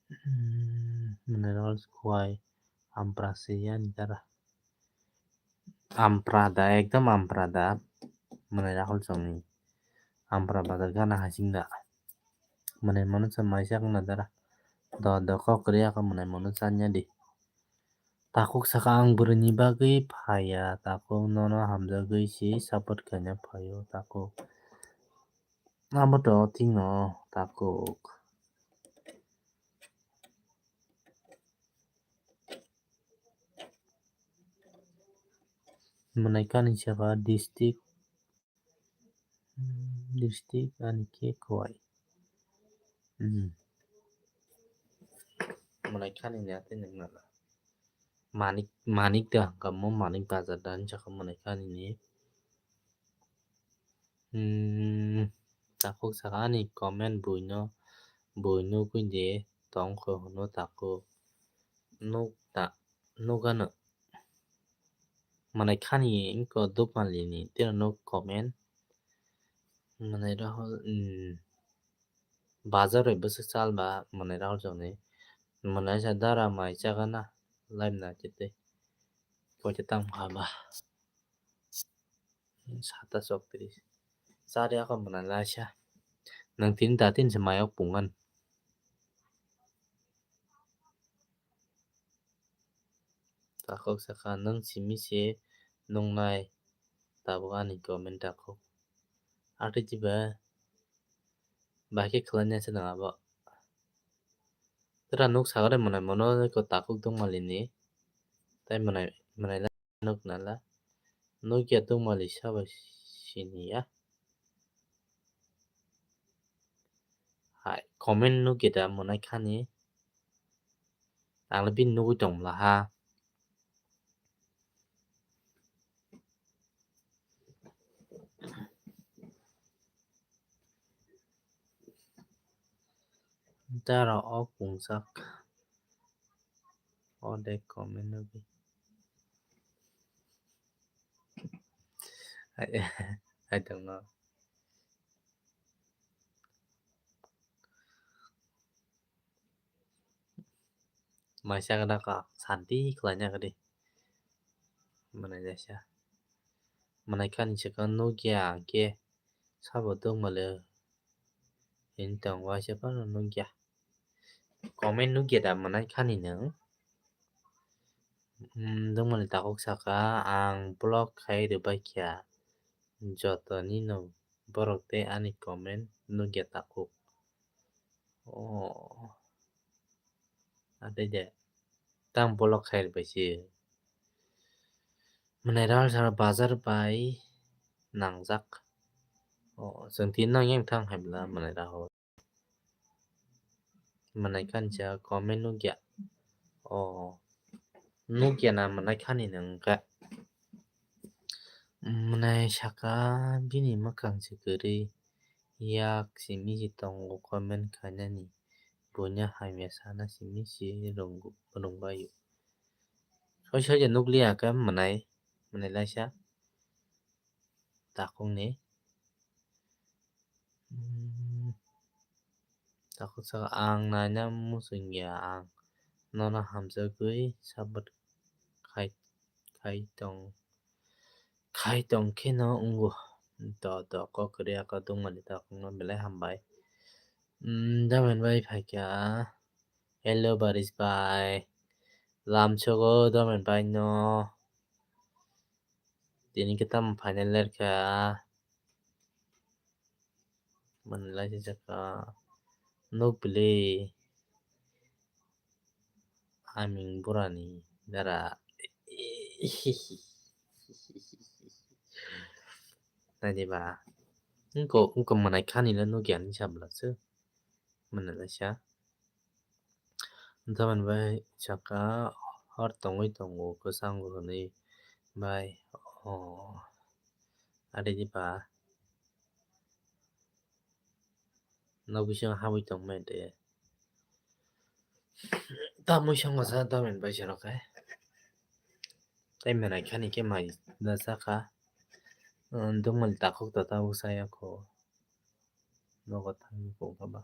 Hmm, minerals khwai ampra se yani dara. Ampra da, ekdom ampra da. Mwnai Rahul chongni. Ampra bazar gana hasing da. Mwnai mano cha maisa wngna dara. Do, do kok kwrwi ako mwnai mano chanya di. Takhuk saka ang bwrwini bagwi phaiya. Takhuk nono hamjagwi si support khaina phaio takhuk. Abo to thikno takhuk. Mwnai kani saka district, district ani khe khwai. Hmm. Mwnai kani ni ate nang nala. Manik, Manik da, kamo Manik bazar da, ani saka mwnai kani ni. Hmm, takhuk saka ani comment buino, buino kuinde tongkho hwno takhuk. Nuk ta, nuk ano. Mwnai khani wngkha Dukmalini, tei nuk comment. Mwnai Rahul, hmm, bazar bai bwswk chal ba, mwnai Rahul chongni. Mwnai sa dara mai chagana, live na chete. Koite tam kha ba. Sata chokti. Chari ako mwnai laisa. Nang tin ta tin se mayok pungan. Takhuk saka nwng simi se nungnai tabuk ani comment takhuk. Ati jiba bahai khe khlainai se nang abo. Tera nuk sagare mwnai mono ko takhuk dongmali ni. Tai mwnai, mwnai la nuk nala. Nuk ya dongmali sabo sini ya. Hai, comment nuk ya da mwnai khani. Ang le bini nugwi tong mla ha. Dara o kungsak. O de comment nugwi. I, I don't know. Maisa gana ka santi khlaina kadi. Manai jaisa. Manai kani saka nugya angke sabo dongmale. Hini tong waisa phano nugya. Comment nugya da manai kani nung. Hmm, dongmale takhuk saka ang block khai rwbai kha. Jotoni no borok tei ani comment nugya takhuk. Oh. Atei de. Tang block khai rwbai se. Manai rao sara bazar bai nangjak. Oh, chwng tin nang yang thang hai bla manai rao. Manai kani cha comment nugya. Oh. Nugya na manai kani nung ka. Manai saka bini mwkhang se kwrwi yak simi se tongo comment khainani. Buino hamya sana simi se rwngbaio. Soi soi je nukliya khe manai, manai laisa. Takhukni. Hmm. Takhuk saka ang naina muchungya, ang nono hamjagwi support khai, khai tong, khai tong kheno wngo. To, to, kok kwrwi aka dungmani takhukno belai hambai. Hmm, Damen bai phaikha. Hello, Baris bai. Lamsogo Damen bai no. Tini khe tamo final lerkha. Manlai se jaka. Nuk bili. Aming burani dara. Nani ba. Engko, engko manai khani le nugya ni sabla se. Manlai sa. Daman bai saka hor tongwi tongo kwchang hwnwi bai, oh, ari di ba. Nok bisingo habwi tongmani de. Tamwi songwasa daman bai se rok hai. Tei manai khani khe mai da saka. Dongmani takhuk ta tabuk saya kho. Nogo thangwi kok ba.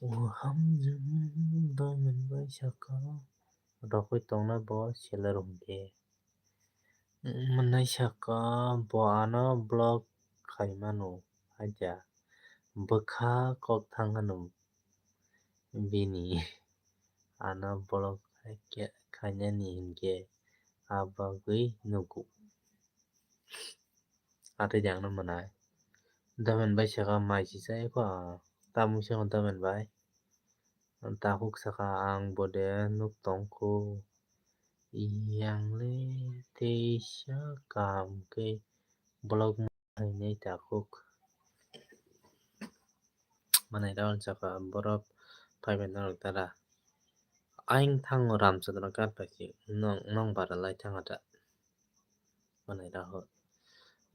O hamjwk daman bai saka. Rokwi tongnai bo seler hwnkhe. Manai saka bo ano block khai mano, haikhe bwkha kok thang hano bini ano block khainani hinkhe a bagwi nugo. Atwi de ang no mwnai. Domen bai saka mai si chai kho ang. Tamung se hwn domen bai. Takhuk saka ang bo de nuk tong kho. Yang le teisa kam khe block ma hai nai takhuk. Manai raun saka borok phaibai norok dara. Aing thango ramchadra kar paisi nong, nong bara lai thang ada. Manai raho.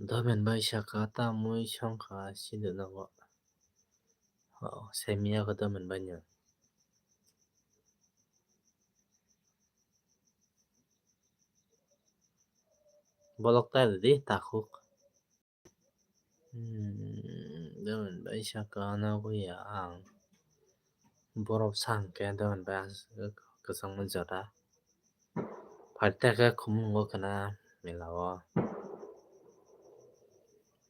Domen bai saka tamui songkha sidu nogo. Oh, semiya ko domen bai no. Bolok ta di takhuk. Hmm, domen bai saka nogwi ang. Borok sang khe domen bai kwchangma jora. Phaita khe khumung o khna mela o.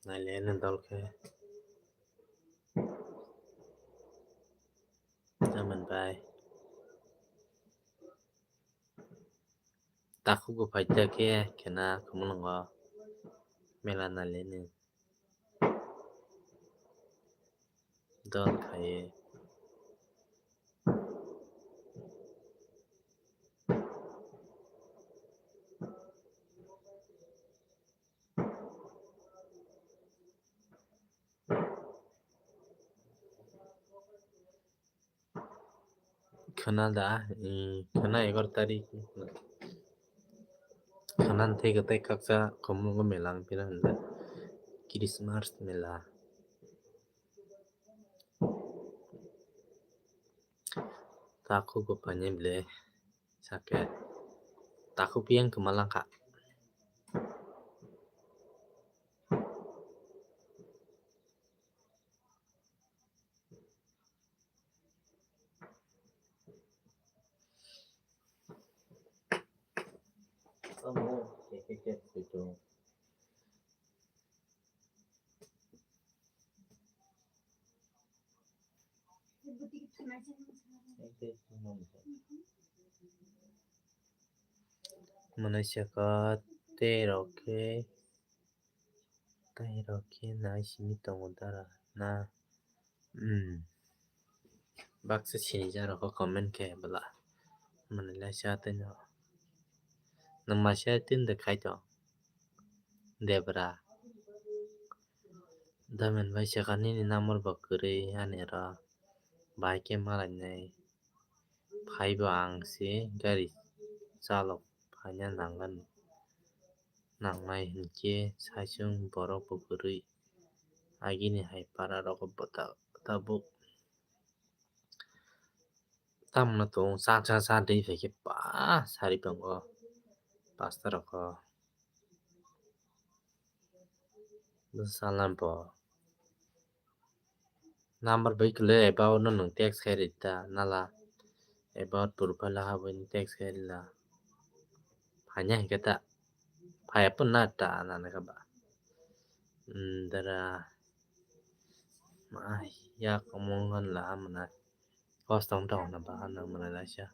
Naile nw dol khe. Domen bai. Takhuk bo phaita khe khena khumulwngo mela naileni dol khaiwi. Khna da, eh, khna egaroh tarik. Khna thai kwtai kaksa khumulwngo mela wng phira hinda. Christmas mela. Takhuk bo painai ble. Sake. Takhuk piyang kwma langkha. Mwnai saka tei rok khe, tei rok khe nai simi tongo dara na? Hmm. Baksa sinijak rok comment khe bwla. Mwnai laisa tei no. Nwng maisa tini de khai tong. Debra. Damen bai saka nini number bo kwrwi ani oro. Bai khe malainai. Phaibo ang se gari chalok phaina nangani, nangnai hinkhe saichung borok bo kwrwi agini hai para rogo bo ta-, tabuk. Tamno tong cha cha cha dei phaikhe ba sari tongo pasta rokho. Bwsala bo number bai kwlwi about no nwng text khai rita nala, about profile ha bai text khai rila. Phanya hinkhe ta phaya pun na ta nana kha ba. Hmm, dara ma yak mong la mana. Kos tong tong na ba na mana laisa.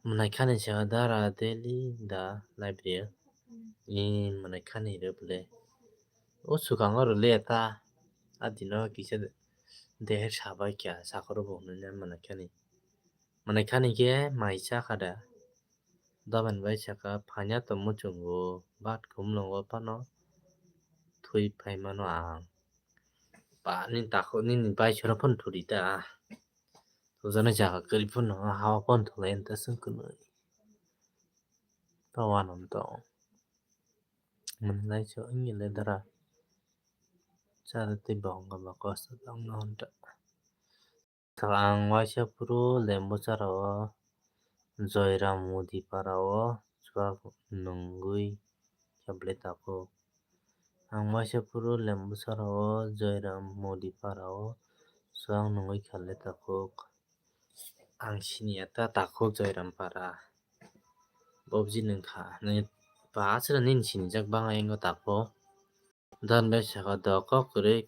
Mwnai khani saka dara daily da library. Ni mwnai khani re bole. O swkang oro le ta. A dino kisa de sabai kya sakoro bo hwnwi mwnai khani. Mwnai khani khe mai cha kha da. Daban bai saka phanya to muchungo bat khumlongo phano thui phai mano ang. Ba ni takhuk nini bai sora phano thuri ta. Tujana jaga kwrwi phano hawa phano thulai ta swng kwnwi. Ta wanam to. Mwnai so wngya le dara. Chara tei bong ba kosto tong no hwn ta. Ang waisa phuru Lembuchara o Joyram Modi para o chuak nungwi kheble takhuk. Ang waisa phuru Lembuchara o Joyram Modi para o chuak nungwi kheble takhuk. Ang siniya ta takhuk Joyram para. Bobji nungkha. Nini pa aswra nini sinijak bang yango takhuk. Dan bai saka doko kwrwi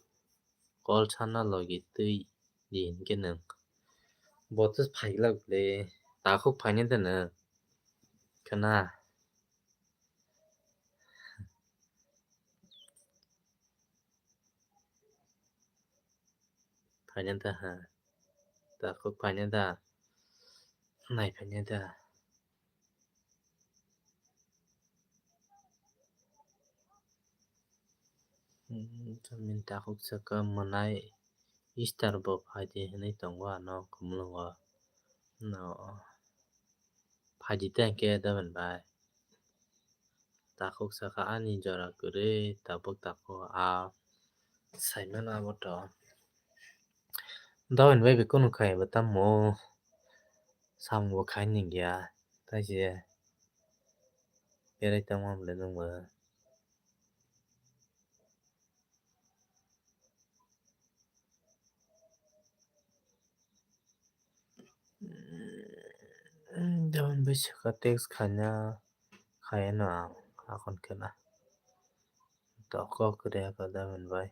kol sana logi twi di hinkhe nwng. Bo to phaiglak le takhuk phaina da nwng. Khna. Phaina da ha. Takhuk phaina da. Nai phaina da. Hmm, tamni takhuk saka mwnai Easter bo phaidi hinwi tongo ano kumulungo. No phaidi tei hwnkhe Doben bai. Takhuk saka ani jora kwrwi tabuk takhuk a saimano abo to. Doben bai bai kunu khai bo tamo samung bo khai ningya. Taise berai tongma bwle nwngbo. Doben bai saka text khaina, khaino ang akon khena. Toko kwrwi aka Doben bai.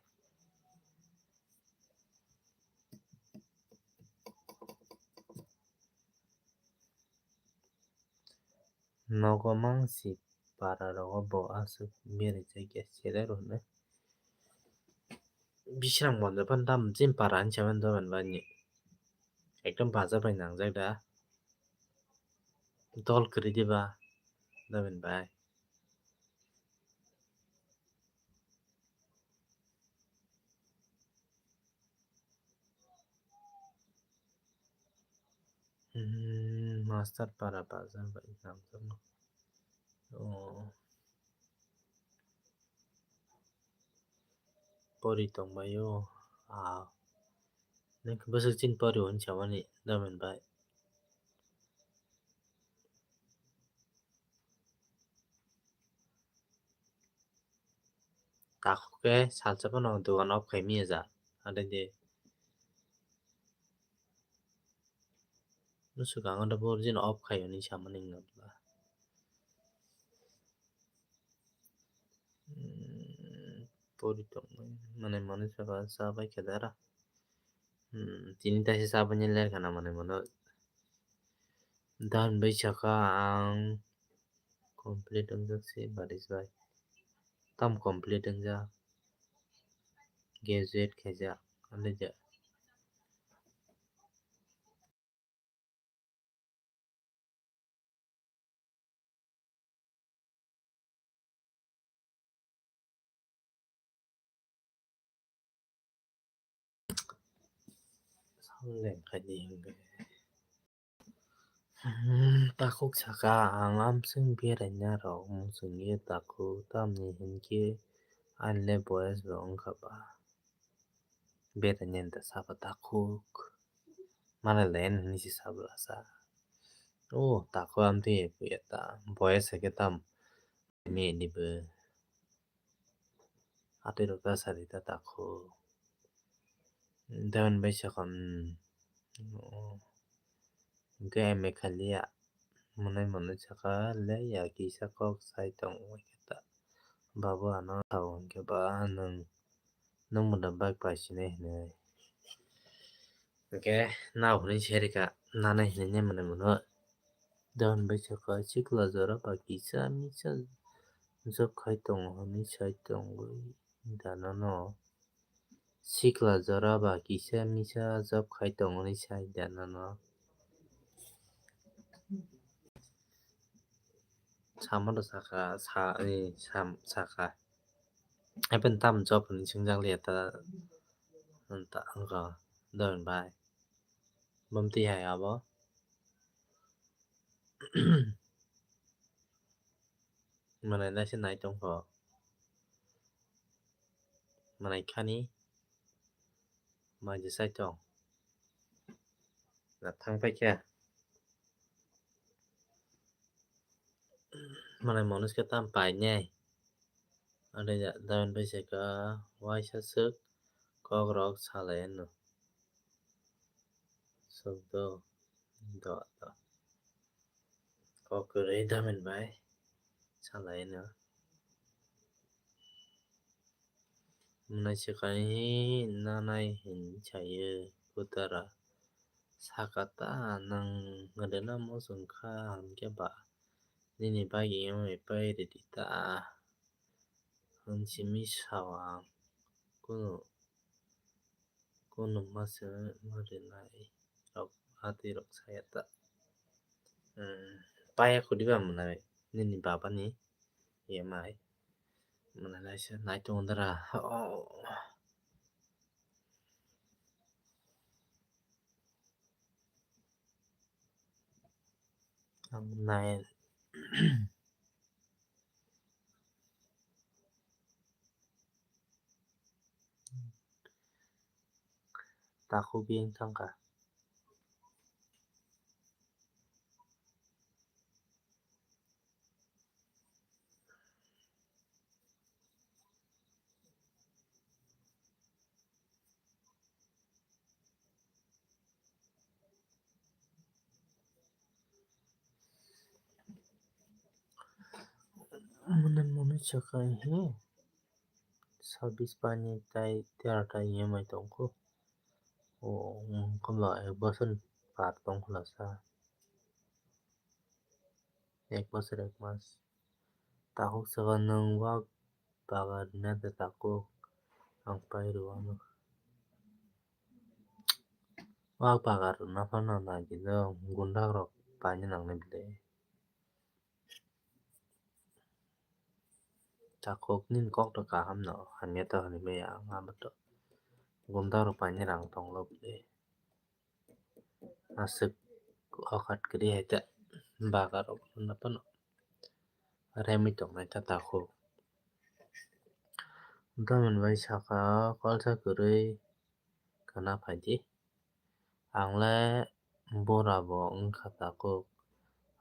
Nogo mangsi para rogo bo aswk berajak ya selai rw hinwi. Bisrang bonda phano tamo chini para hinwi saimano Doben bai ni. Ekdom baja bai nangjak da. Dol kwrwi diba Doben bai. Hmm, master para bazar bai namjak no. Oh. Pori tongbaio. Ah. Nang bwswk chini pori hwn samani Doben bai. Khe salsa phano dogan off khai manya ja. Ade de. Nusu kang ado bo jin off khai hwnwi samani wngna bwla. Hmm, pori tongmani manwi saka cha bai khe dara. Hmm, tini taisa cha bai ler khana manwi mano. Dan bai saka ang complete wngjak se baris bai. Tam complete wngjak. Graduate khaijak. Ande ja. Sound leng khaidi hwnkhe. Hmm, takhuk saka, ang amswk beraina rok muchungya takhuk, tamni hinkhe ani le boyes bo wngkha ba. Beraina da saba takhuk. Malai layan hinwi se sabla sa. O, takhuk amtwi puya ta. Boyes hai khe tam. Ni, ni bo. Atwi rok ta sari ta takhuk. Down bai sakha, hmm. O. Hwnkhe M A khaliya. Mwnwi mwnwi sakha le ya kisa kok sai tongo hwnkhe ta. Babu ano sao hwnkhe ba nwng, nwng mwnda bike paisinai hinwi. Hwnkhe nao hwnwi serika nanai hinwi mwnwi mwnwi. Down bai sakha sikla jora ba kisa misa job khai tongo hwnwi sai tongwi da nono. Sikla jora ba kisa misa job khai tongoni sai da nono. Samo da saka, sa, eh, sam, saka. Happen tam job ni singjak liya ta, ta, wngkha, don bai. Bumti hai abo. Mwnai naise nai tongkho. Mwnai khani. Mai je sai tong. Na thang pai khe. Mwnai monuske tam pai nai. Ade ja, dawen pai se ka waisa swk kok rok salai no. Swk do, do, do. Kok kwrwi damen bai salai no. Mwnai swkang hi nanai hin sayo kutara. Saka ta nwng rwna muchung kha hinkhe ba nini bagwi wngwi pai rwdi ta. Hwn simi sao ang kunu, kunu ma se ma rwnai rok atwi rok saya ta. Hmm, paya khudi ba mwnai nini baba ni E M I. Mwnai naisa nai tongo dara. Oh. Ang nai. Takhuk yang thangkha. Mwnwi mwnwi swkang hi sabis pani tai tera ta E M I tongkho. O, wngkha ba ek bosor ni par tongkho lasa. Ek bosor ek mas. Takhuk saka nwng wak bagar rwna de takhuk ang pai rw ano. Wak bagar rwna phano nai di do gundak rok paina nangnai bwle. Takhuk nini kok to kaham no hamya to hinwi maya ang abo to gundak rok paina rang tong lo bwle. Aswk okat kwrwi hai ta bagar rok no phano remwi tongnai ta takhuk. Domin bai saka kwlsa kwrwi khna phaidi. Ang le bura bo wngkha takhuk.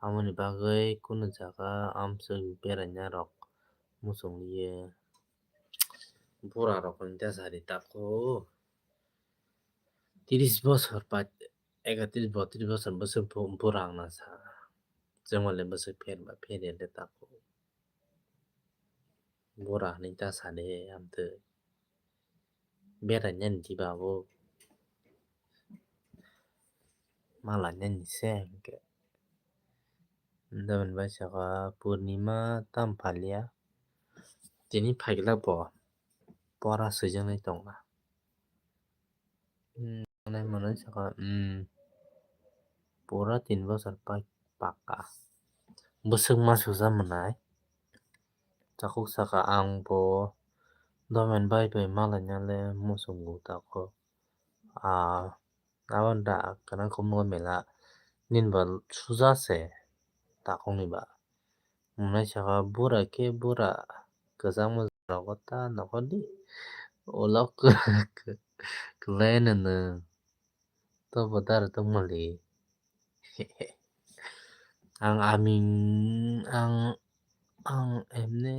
Aboni bagwi kunu jaga amswk beraina rok muchung liya. Bura rok ni ta sari tako. Tiris bosor pa, ekatris botris bosor bwswk bu-, bura wngna sa. Chwng le bwswk pher ba pher ya le tako. Bura hinwi ta sa de amtwi. Bera nani di ba bo. Mala nani se hwnkhe. Domin bai saka Purnima tam phalia. Tini phaikla bo. Pora swijaknai tongla. Hmm, manai manai saka, hmm. Pura tin bosor pai pakka. Bwswk ma suja manai. Takhuk saka ang bo domen bai bai malaina le muchungo tako. Ah, abo da kana khumgo mela. Nini ba suja se takhuk ni ba. Hwnwi saka bura khe bura kwchangma rogo ta nokhordi ulo kwlai no nwng tobo dara tongmali. Ang aming ang ang emne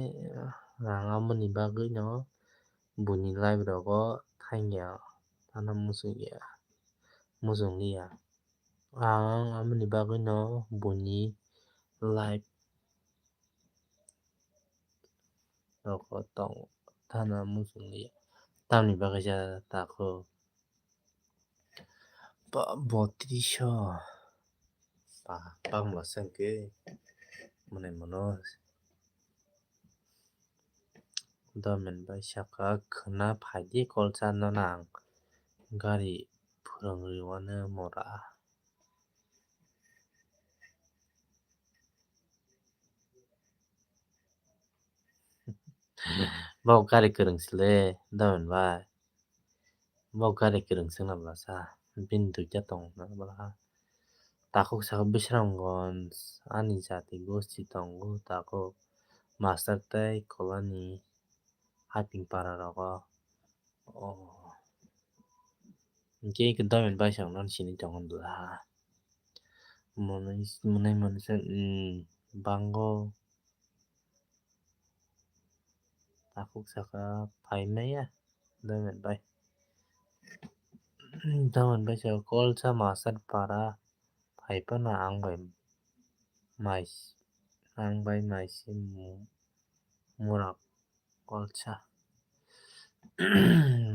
rang amoni bagwi no buini live rogo thangya tano muchungya muchungliya. Ang amoni bagwi no buini live rogo tong thana muchungliya. Tamni bagwi ja tako. Ba, botriso. Ba, bangma sengke. Mane mono. Domen bai saka khwna phaidi kolsa no nang. Gari phwrwng riwano mora. Bo gari kwrwng sile, domen bai. Bo gari kwrwng swngna bwlasa. Bini duita tongo na bwlasa. Takhuk saka Bisramganj, ani jati gosti tongo, takhuk master tei kolani haping para rogo. Oh. Hingke hingke domen bai sangno sini tongo bwla. Monai, monai, monai, hmm, bango. Takhuk saka phaimaya domen bai. Domen bai saka kolsa masat para phai phano ang bai mai, ang bai mai se mu-, mura kolsa.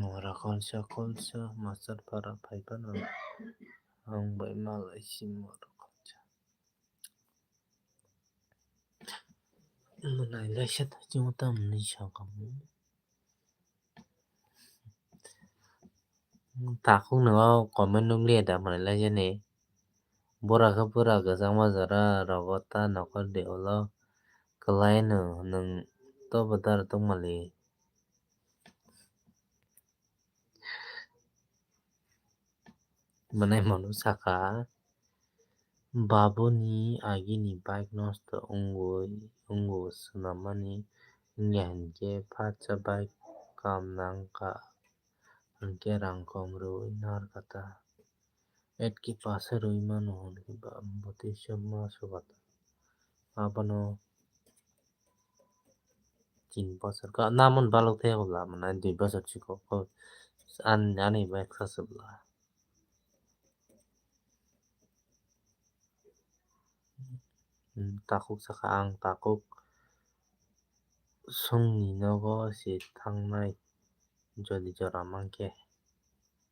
Mura kolsa, kolsa masat para phai phano ang bai malai se mura kolsa. Mwnai laisa thaising tamo hinwi sakha. Takhuk no comment nukliya da mwnai laisa ni. Bura khe bura kwchangma jora rogo ta nokhor de ulo kwlai no nwng tobo dara tongmali. Mwnai mano saka, babuni agini bike nosto wngwi, wngo swnammani wngya hinkhe phatsa bike kam nangkha, hinkhe rang kom rwui narwkha ta. Etki pasa rwui mano hinkhe ba bwtwi se ma swkha ta. Abono tin bosor ka, namon balok the bwla, mane dui bosor chikon, ani, ani bai khaswk bwla. Hmm, takhuk saka ang takhuk songni nogo se thangnai, jodi jora mankhe.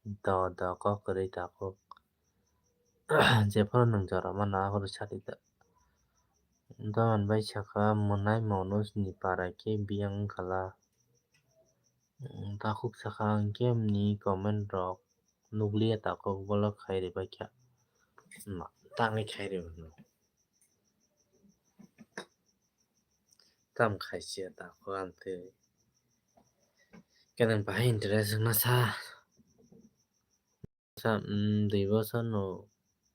Do, do, kok kwrwi takhuk. Jephuru nwng jora mano, aphuru sadi do. Doman bai saka, mwnai monus ni para khe biyang wngkhala. Takhuk saka, ang khe ni comment rok nukliya takhuk, bolok khai ribaikha. Ma, tangwi khai rw hwno. Tam khaisiya takhuk amtwi. Khe nwng bahai interest wngna sa. Sa, mm, dui bosor no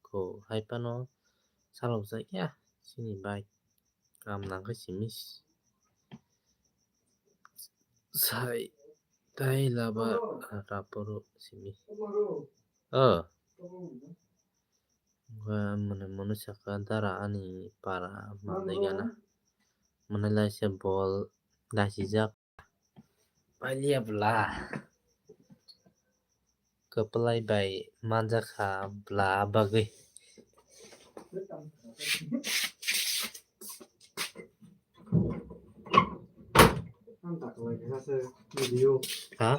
ko hai phano salok jak ya chini bike kam nang khe simi sai tai laba raporo simi. Oh. Mane mano saka dara ani para manai gana. Mane laisa bol dasijak. Pailiya bwla. Kwplai bai manjakha bwla bagwi. Ang tak lai kha se video. Ha?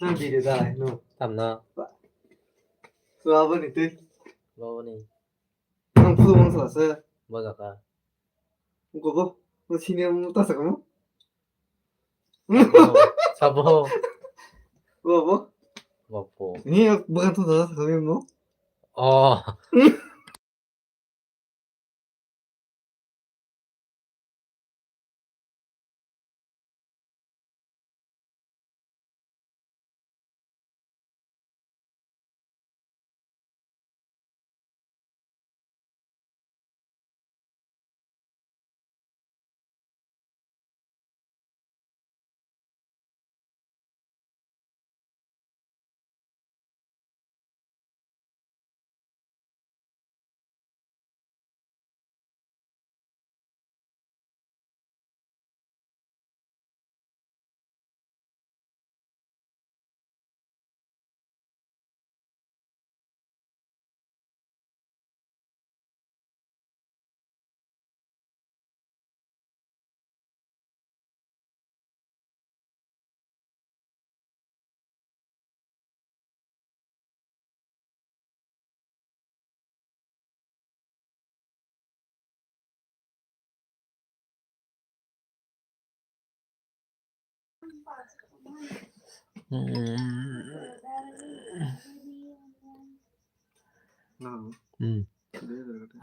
Ang video da lai no. Tamno? Suwa bani tei. Babo ni. Ang phu mang sa se. Bojaka. Gobo. Mo sini mo ta sa mo. Sabo. Gobo. Gobo. Ni bukan tu ta sa mo. Oh. Hmm.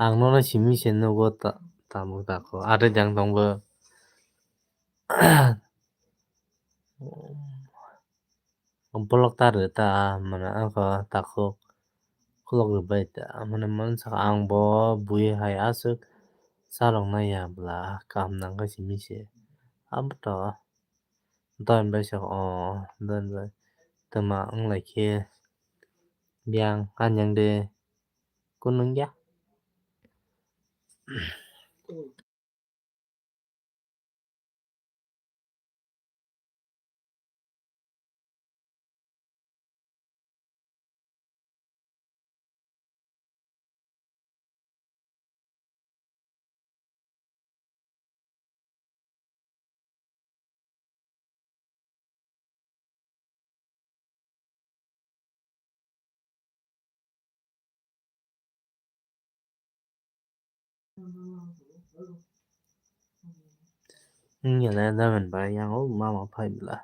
Ang nono simi se nugo ta-, tamo tako. Are jang tongbo. Bolok ta rw ta, mane, ako takhuk khulok rwbai ta, mane, mane saka ang bo bui hai aswk chalok nai ya bwla, kaham nang khe simi se. Abo to, doyan bai saka, o, doyan bai twma wng lai khe, biyang anyang de kunu wngya. Wngya le damen bai yang o mama phai bwla.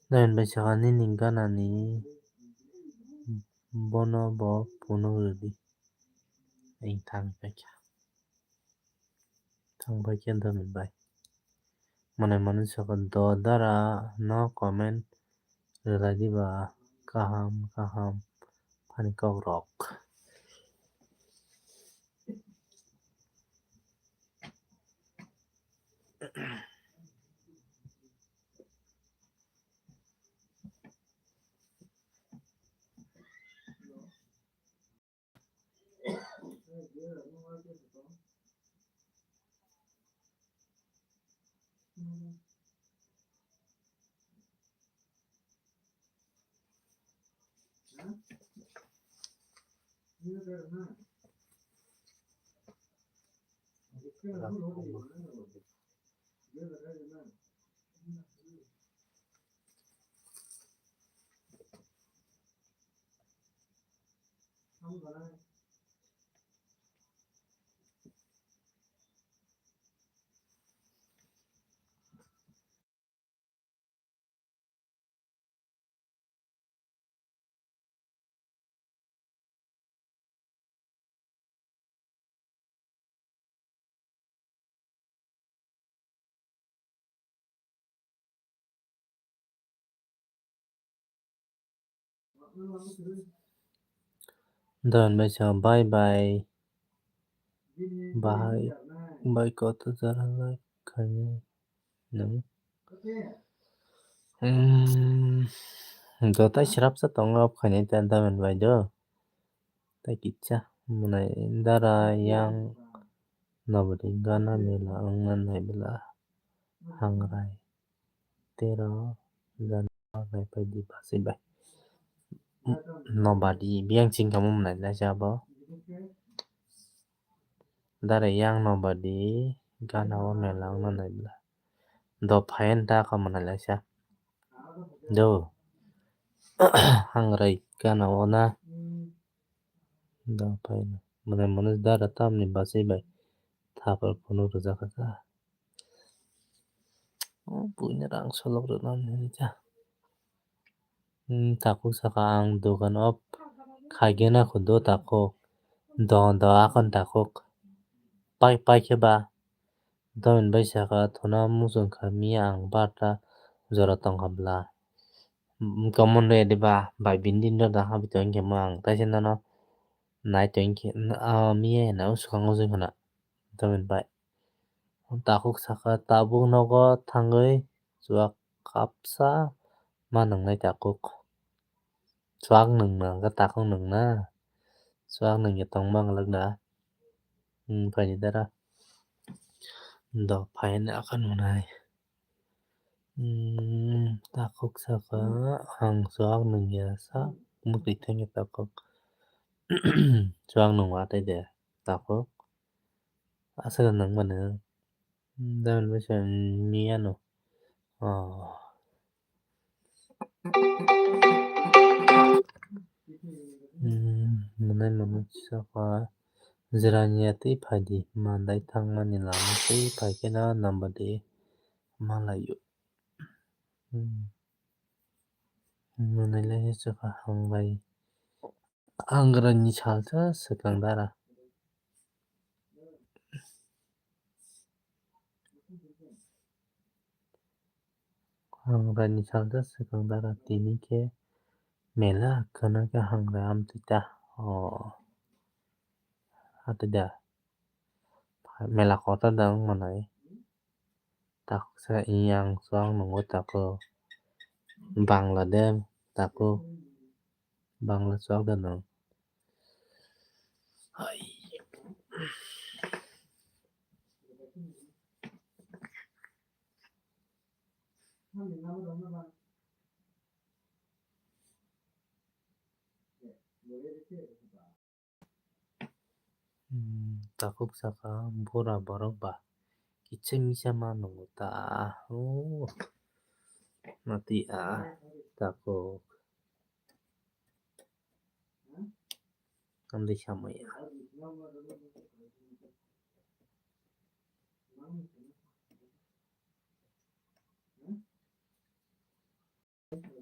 Damen bai saka nini gana ni bono bo phunuk rwdi. Ang thang paikha. Thang paikha damen bai. Mane mane saka do dara no comment rwlai diba kaham kaham phani kok rok. Don bai sa bye bye. Bahai bai koto jara lai khainai nang. Hmm, jotai srapsa tongo off khainai ta damen bai do. Tai kitsa mwnai dara yang nobri gana mela wngna nai bwla. Hangrai tero jani naipai di basi bai. Nobadi biyang chingkamo mwnai laisa abo. Dare yang nobadi gana o mela wngna nai bla. Do phayan ta kha mwnai laisa. Do. Hangrai gana o na. Do phayan. Mwnai mwnai dara tamni basi bai. Thapar kunu rwjak kha. O buini rang solok rwna nini ta. Hmm, takhuk saka ang dogan o khaigena kho do takhuk. Do do akon takhuk. Pai pai khe ba. Domin bai saka thuna muchung kha miya ang barta jora tong kha bla. Hmm, common rw ya de ba bai bini din do da habi tong khe ma ang taisa nono nai tong khe ah miya na swkang ujung khna. Domin bai. Takhuk saka tabuk nogo thangwi chuak kapsa ma nwngnai takhuk. Chuak nwng na hwnkhe takhuk nwng na. Chuak nwng ya tongma wng lak da. Hmm, phaini dara. Do phaini akan mwnai. Hmm, takhuk saka ang chuak nwng ya sa. Mukti thangya takhuk. Chuak nwng wa tei de takhuk. Aswk nang mano. Damin bai se miyano. Oh. Hmm, mwnai mano saka jirania tei phaidi mandai thangmani lama tei phaikhe no nambadi malaio. Hmm. Mwnai lai se chwkha hangbai. Hangrani salsa swkang dara. Hangrani salsa swkang dara tini khe mela kwna khe hangrai amtwi ta. O. Hati da. Mela kota da wng manai. Taksa iyang chuak nungo tako. Bangla de tako. Bangla chuak de nung. Hai. Hmm, takhuk saka bura borok ba kisa misa ma nungo ta. Oh. Mati a takhuk. Amtwi samaya.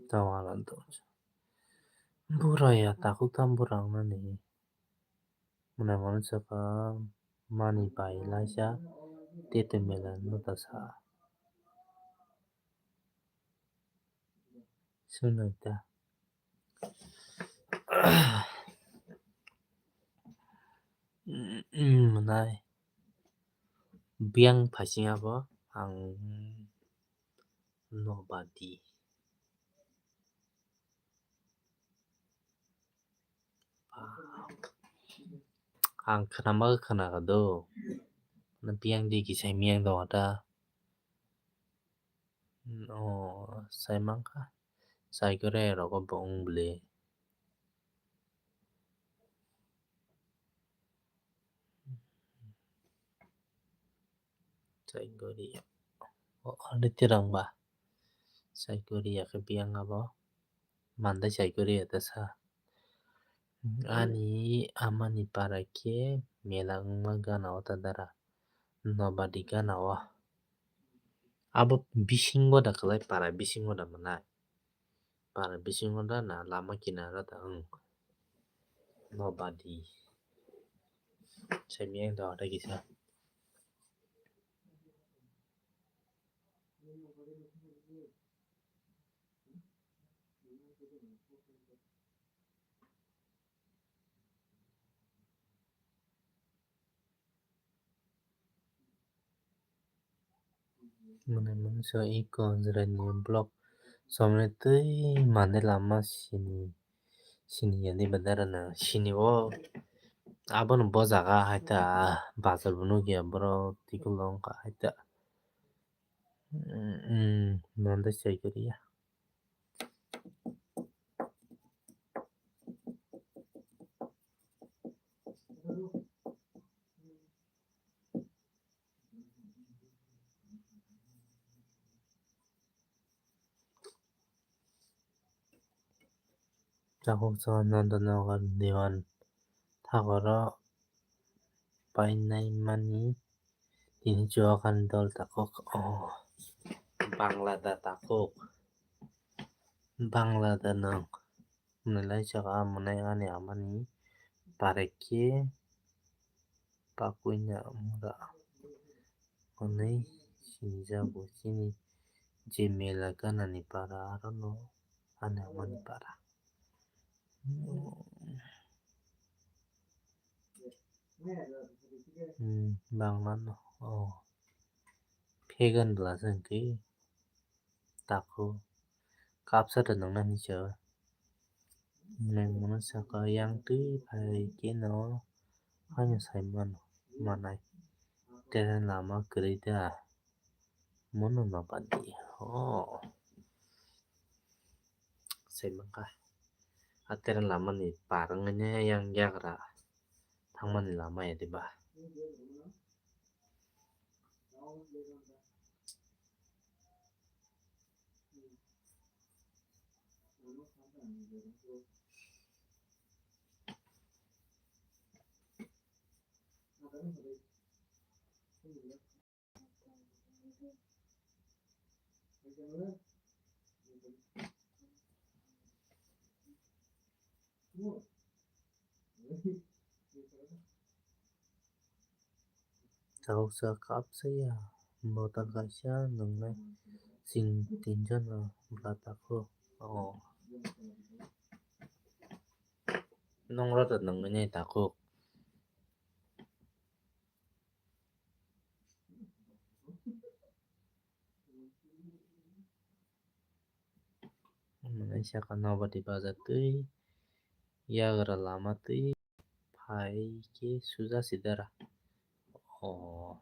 Tawalan tongsa. Bura ya takhuk tam bura wngnani. Mwnai mano chwkha mani bai laisa tete mela no ta sa. Swnai ta. Mwnai biyang phaising abo ang nobadi. Ang khwnama khe khwnakha do. Biyang di kisa miyang tongo ta. O sai mankha. Sai kwrwi rogo bo wng bwle. Sai kwrwi ya. O already rang ba. Sai kwrwi ya khe biyang abo. Mandai sai kwrwi ya ta sa. Ani amani para khe mela wngma gana o ta dara. Nobadi gana o. Abo bisingo da kwlai para bisingo da mwnai. Para bisingo da na lama kinaro da wng. Nobadi. Sai miyang da hota kisa. Mwnai mwnai so iko jwraini vlog somni twi mande lama sini sini ya di badara na sini o abono bo jaga hai ta bazar bo nukya borok tikulo wngkha hai ta. Mm, mm, nonde sai koriya. Takhuk chwng Nandanagar Dewan thagoro painai mani tini chuwak ani dol takhuk. O Bangla da takhuk, Bangla da nwng hwnwi lai chwng a mwnai ani amani parekhe pakuina mura hwnwi sinijago chini je mela ganani para arono ani amani para. Hmm, Bangla no, o, Phegan bwla se hwnkhe takhuk kapsa da nwngnani se o. Nwng bono saka yang twi phai khe no haino sai mano manai. Tere lama kwrwi da. Mono ma badi. O. Sai mankha. A tere lama ni par wngwi yang yagra thangmani lama ya diba. Takhuk chwng kapsa ya, bottle kaisa nwngnai, chwng tinjon no bwla takhuk. O. Nokra da nwngnai takhuk. Mwnai saka Nobati bazar twi yagra lama twi phai khe suja sidara. O.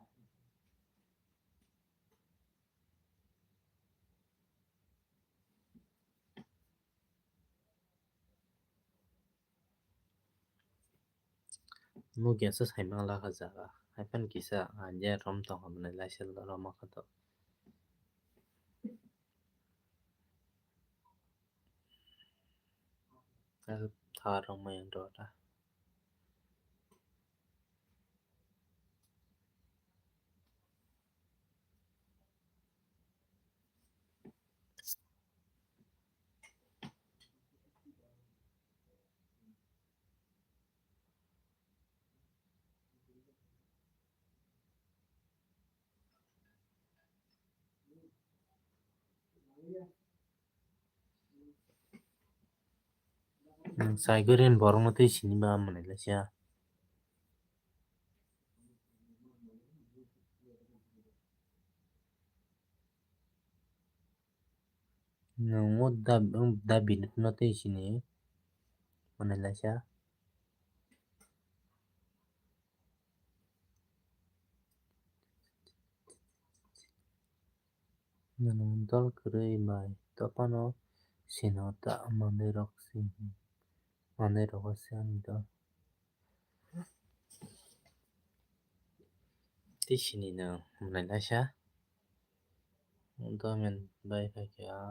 Nukya se saimang lakha jaga. Haiphano kisa, ah, je rom tong hamnai laisel roma khato. Tha rok mayang rota. Nwng chai gori ni borok no twi sini ba mwnwi lai sia. Nwng o da, da bini no twi sini mwnwi lai sia. Nwng dol kwrwi bai dophano sino ta manwi rok si, manwi rogo se ani dol. Tei sini no mwnai laisa. Domen bai kha khe a.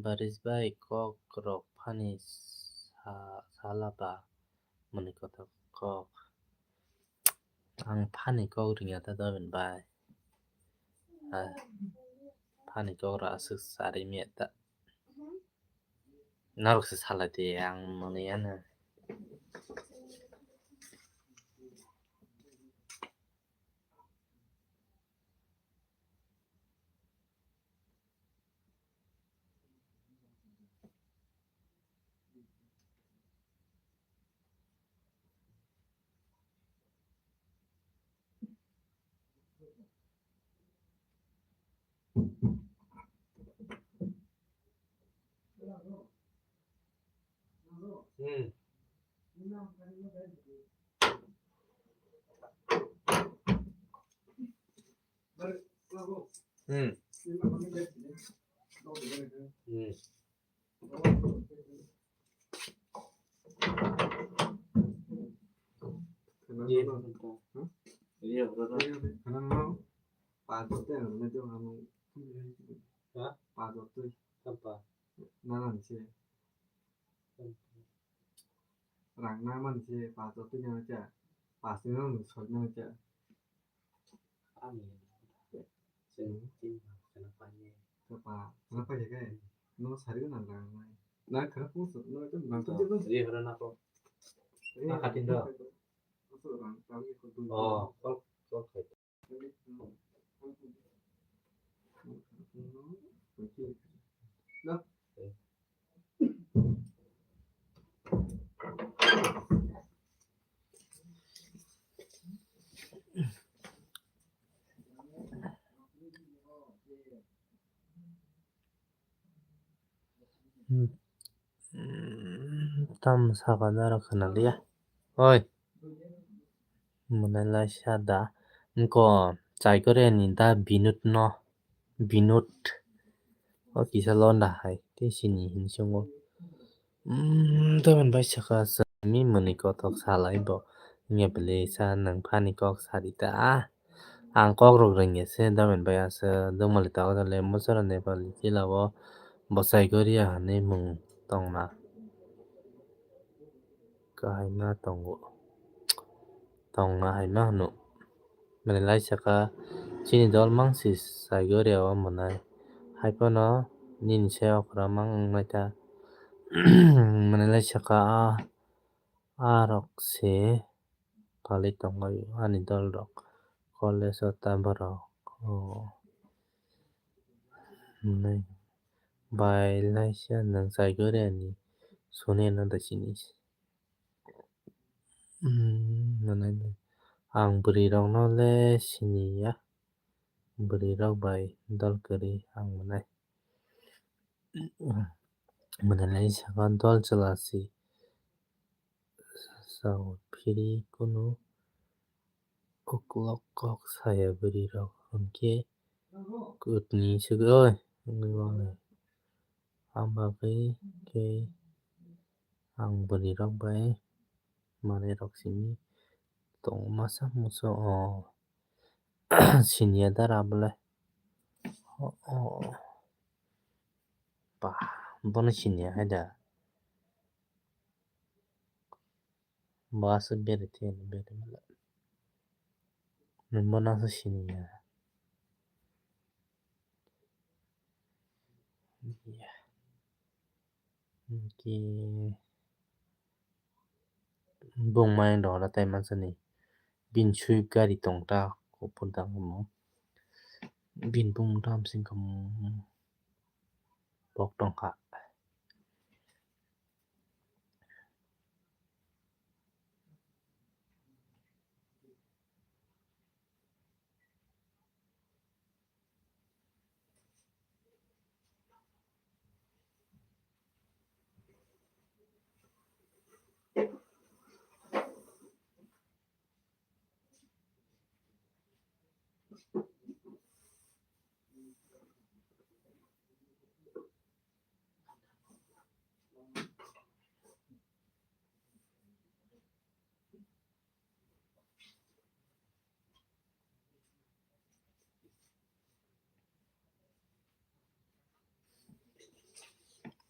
Baris bai kok rok phani sa-, sala ba mwnwi kotor kok. Ang phani kok ringya ta domen bai. A, phani kok rok aswk sari mia ta. Norok se salai di, ang mwnwi ano. Hmm. Hmm. Hmm. Iya, betul. Iya, betul. Kenapa? Pak Jokowi yang bener tuh, kamu. Hah? Pak Jokowi. Apa? Nanan sih. Rang naman se pato tu nyang cha. Pas ni nang soi nang cha. Ani. Sen tin kana pa ye. Ka pa, kana pa ye kai. No sari na rang nai. Na kana pu su, no itu nang tu. Ye hara na ko. Na katin do. Su rang tahu ko tu. Oh, kol, kol kai. Hmm, tam saka naro khwnaliya. Oi. Mwnai lai sa da. Nko chai kore ni da Binut no. Binut. O kisa londa hai. Te sini hin sungo. Hmm, domen bai saka sami mwnwi kotok salai bo. Nge bwlwi sa nang phani kok sadi ta. Ang kok rok rwngya se domen bai asa dongmali ta o le mochora Nepali jila o bwsai goria hinwi mung tongma kahai ma tongo, tongma hai ma hwno. Mwnwi lai saka chini dol mang si sai goria o mwnai hai phano nini se okra mang wng nai ta. Mwnwi lai saka a, a rok se. Pali tonglaio ani dol rok. College o ta borok. O. Hinwi bai laisa nwng chai gori ani soni ano da sini. Hmm, mwnai ang bwrwi rok no le sini ya. Bwrwi rok bai dol kwrwi ang mwnai. Mwnai lai saka dol chwla si. Sao phiri kunu uklok kok saya bwrwi rok hwnkhe kutni swgwi oi wngwi mano. Ang bagwi khe ang bwrwi rok bai manwi rok simi tongo masa musa o siniya dara bwle o ba bono siniya hai da. Bo aswk bere thwiyani bere mala. Nwng bono aswk siniya. Hwnkhe bung mayung rok tai mansani. Bini swift gari tong ta kuphur dangmo. Bini bung tam sing kamo bok tongkha.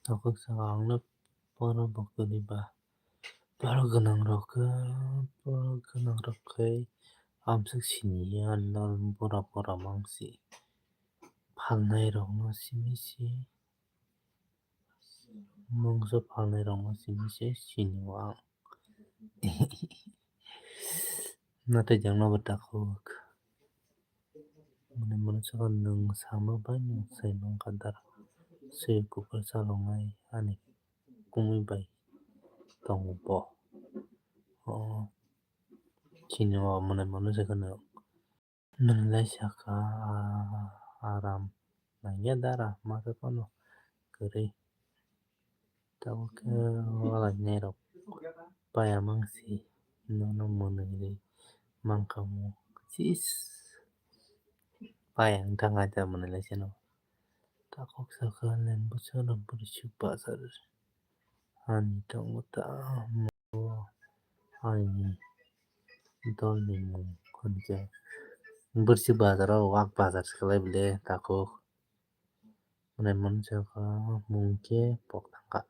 Tabuk saka ang no borok bo kwrwi ba borok gwnang rok khe borok gwnang rok khe amswk siniya nal bura bura mangsi phalnai rok no simi si. Mungsa phalnai rok no simi se sini o ang. Natai jang no bo takhuk. Mane mane saka nwng sama bai nwng sai mangkha dara. Se kupar salongnai ani kumui bai tongo bo. O sini o mane mane saka nwng. Nwng lai saka, "Ah, aram nangya dara, masa phano kwrwi." Tabuk khe walainai rok paya mangsi, nono mwnwi rwi mankha mo. Sis. Pai ang thang hai ta mwnai lai seno. Takhuk saka lembu saka bwrwi suk bazar. Ani tongo ta mo ani dolni mung hwn khe bwrwi suk bazar o wak bazar se kwlai bwle takhuk. Mwnai mwnwi saka mung khe pok thangkha.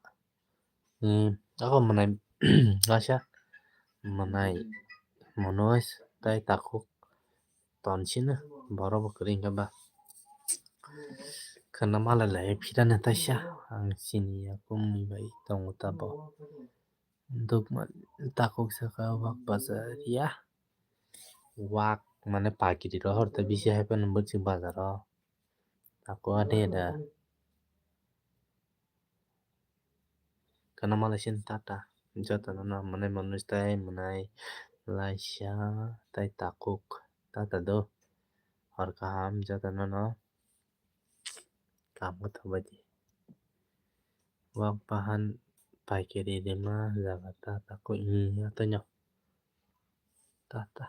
Ako mwnai masa mwnai mwnwi tei takhuk tonsino borok bo kwrwi wngkha ba. Khwna malai lai phirano taisa ang sini ya kumui bai tongo ta bo. Dukma takhuk saka wak bazar ya. Wak mane pakiri rohor ta bisi hai phano bwswk bazaro. Takhuk ade da. Khwna malai sini tata. Jotono no mwnai mwnwi tei mwnai laisa tei takhuk tata do. Hor kaham jotono no. Kaam khe tongbaidi. Wak bahan paikari rima jaga ta takhuk ya taino. Tata.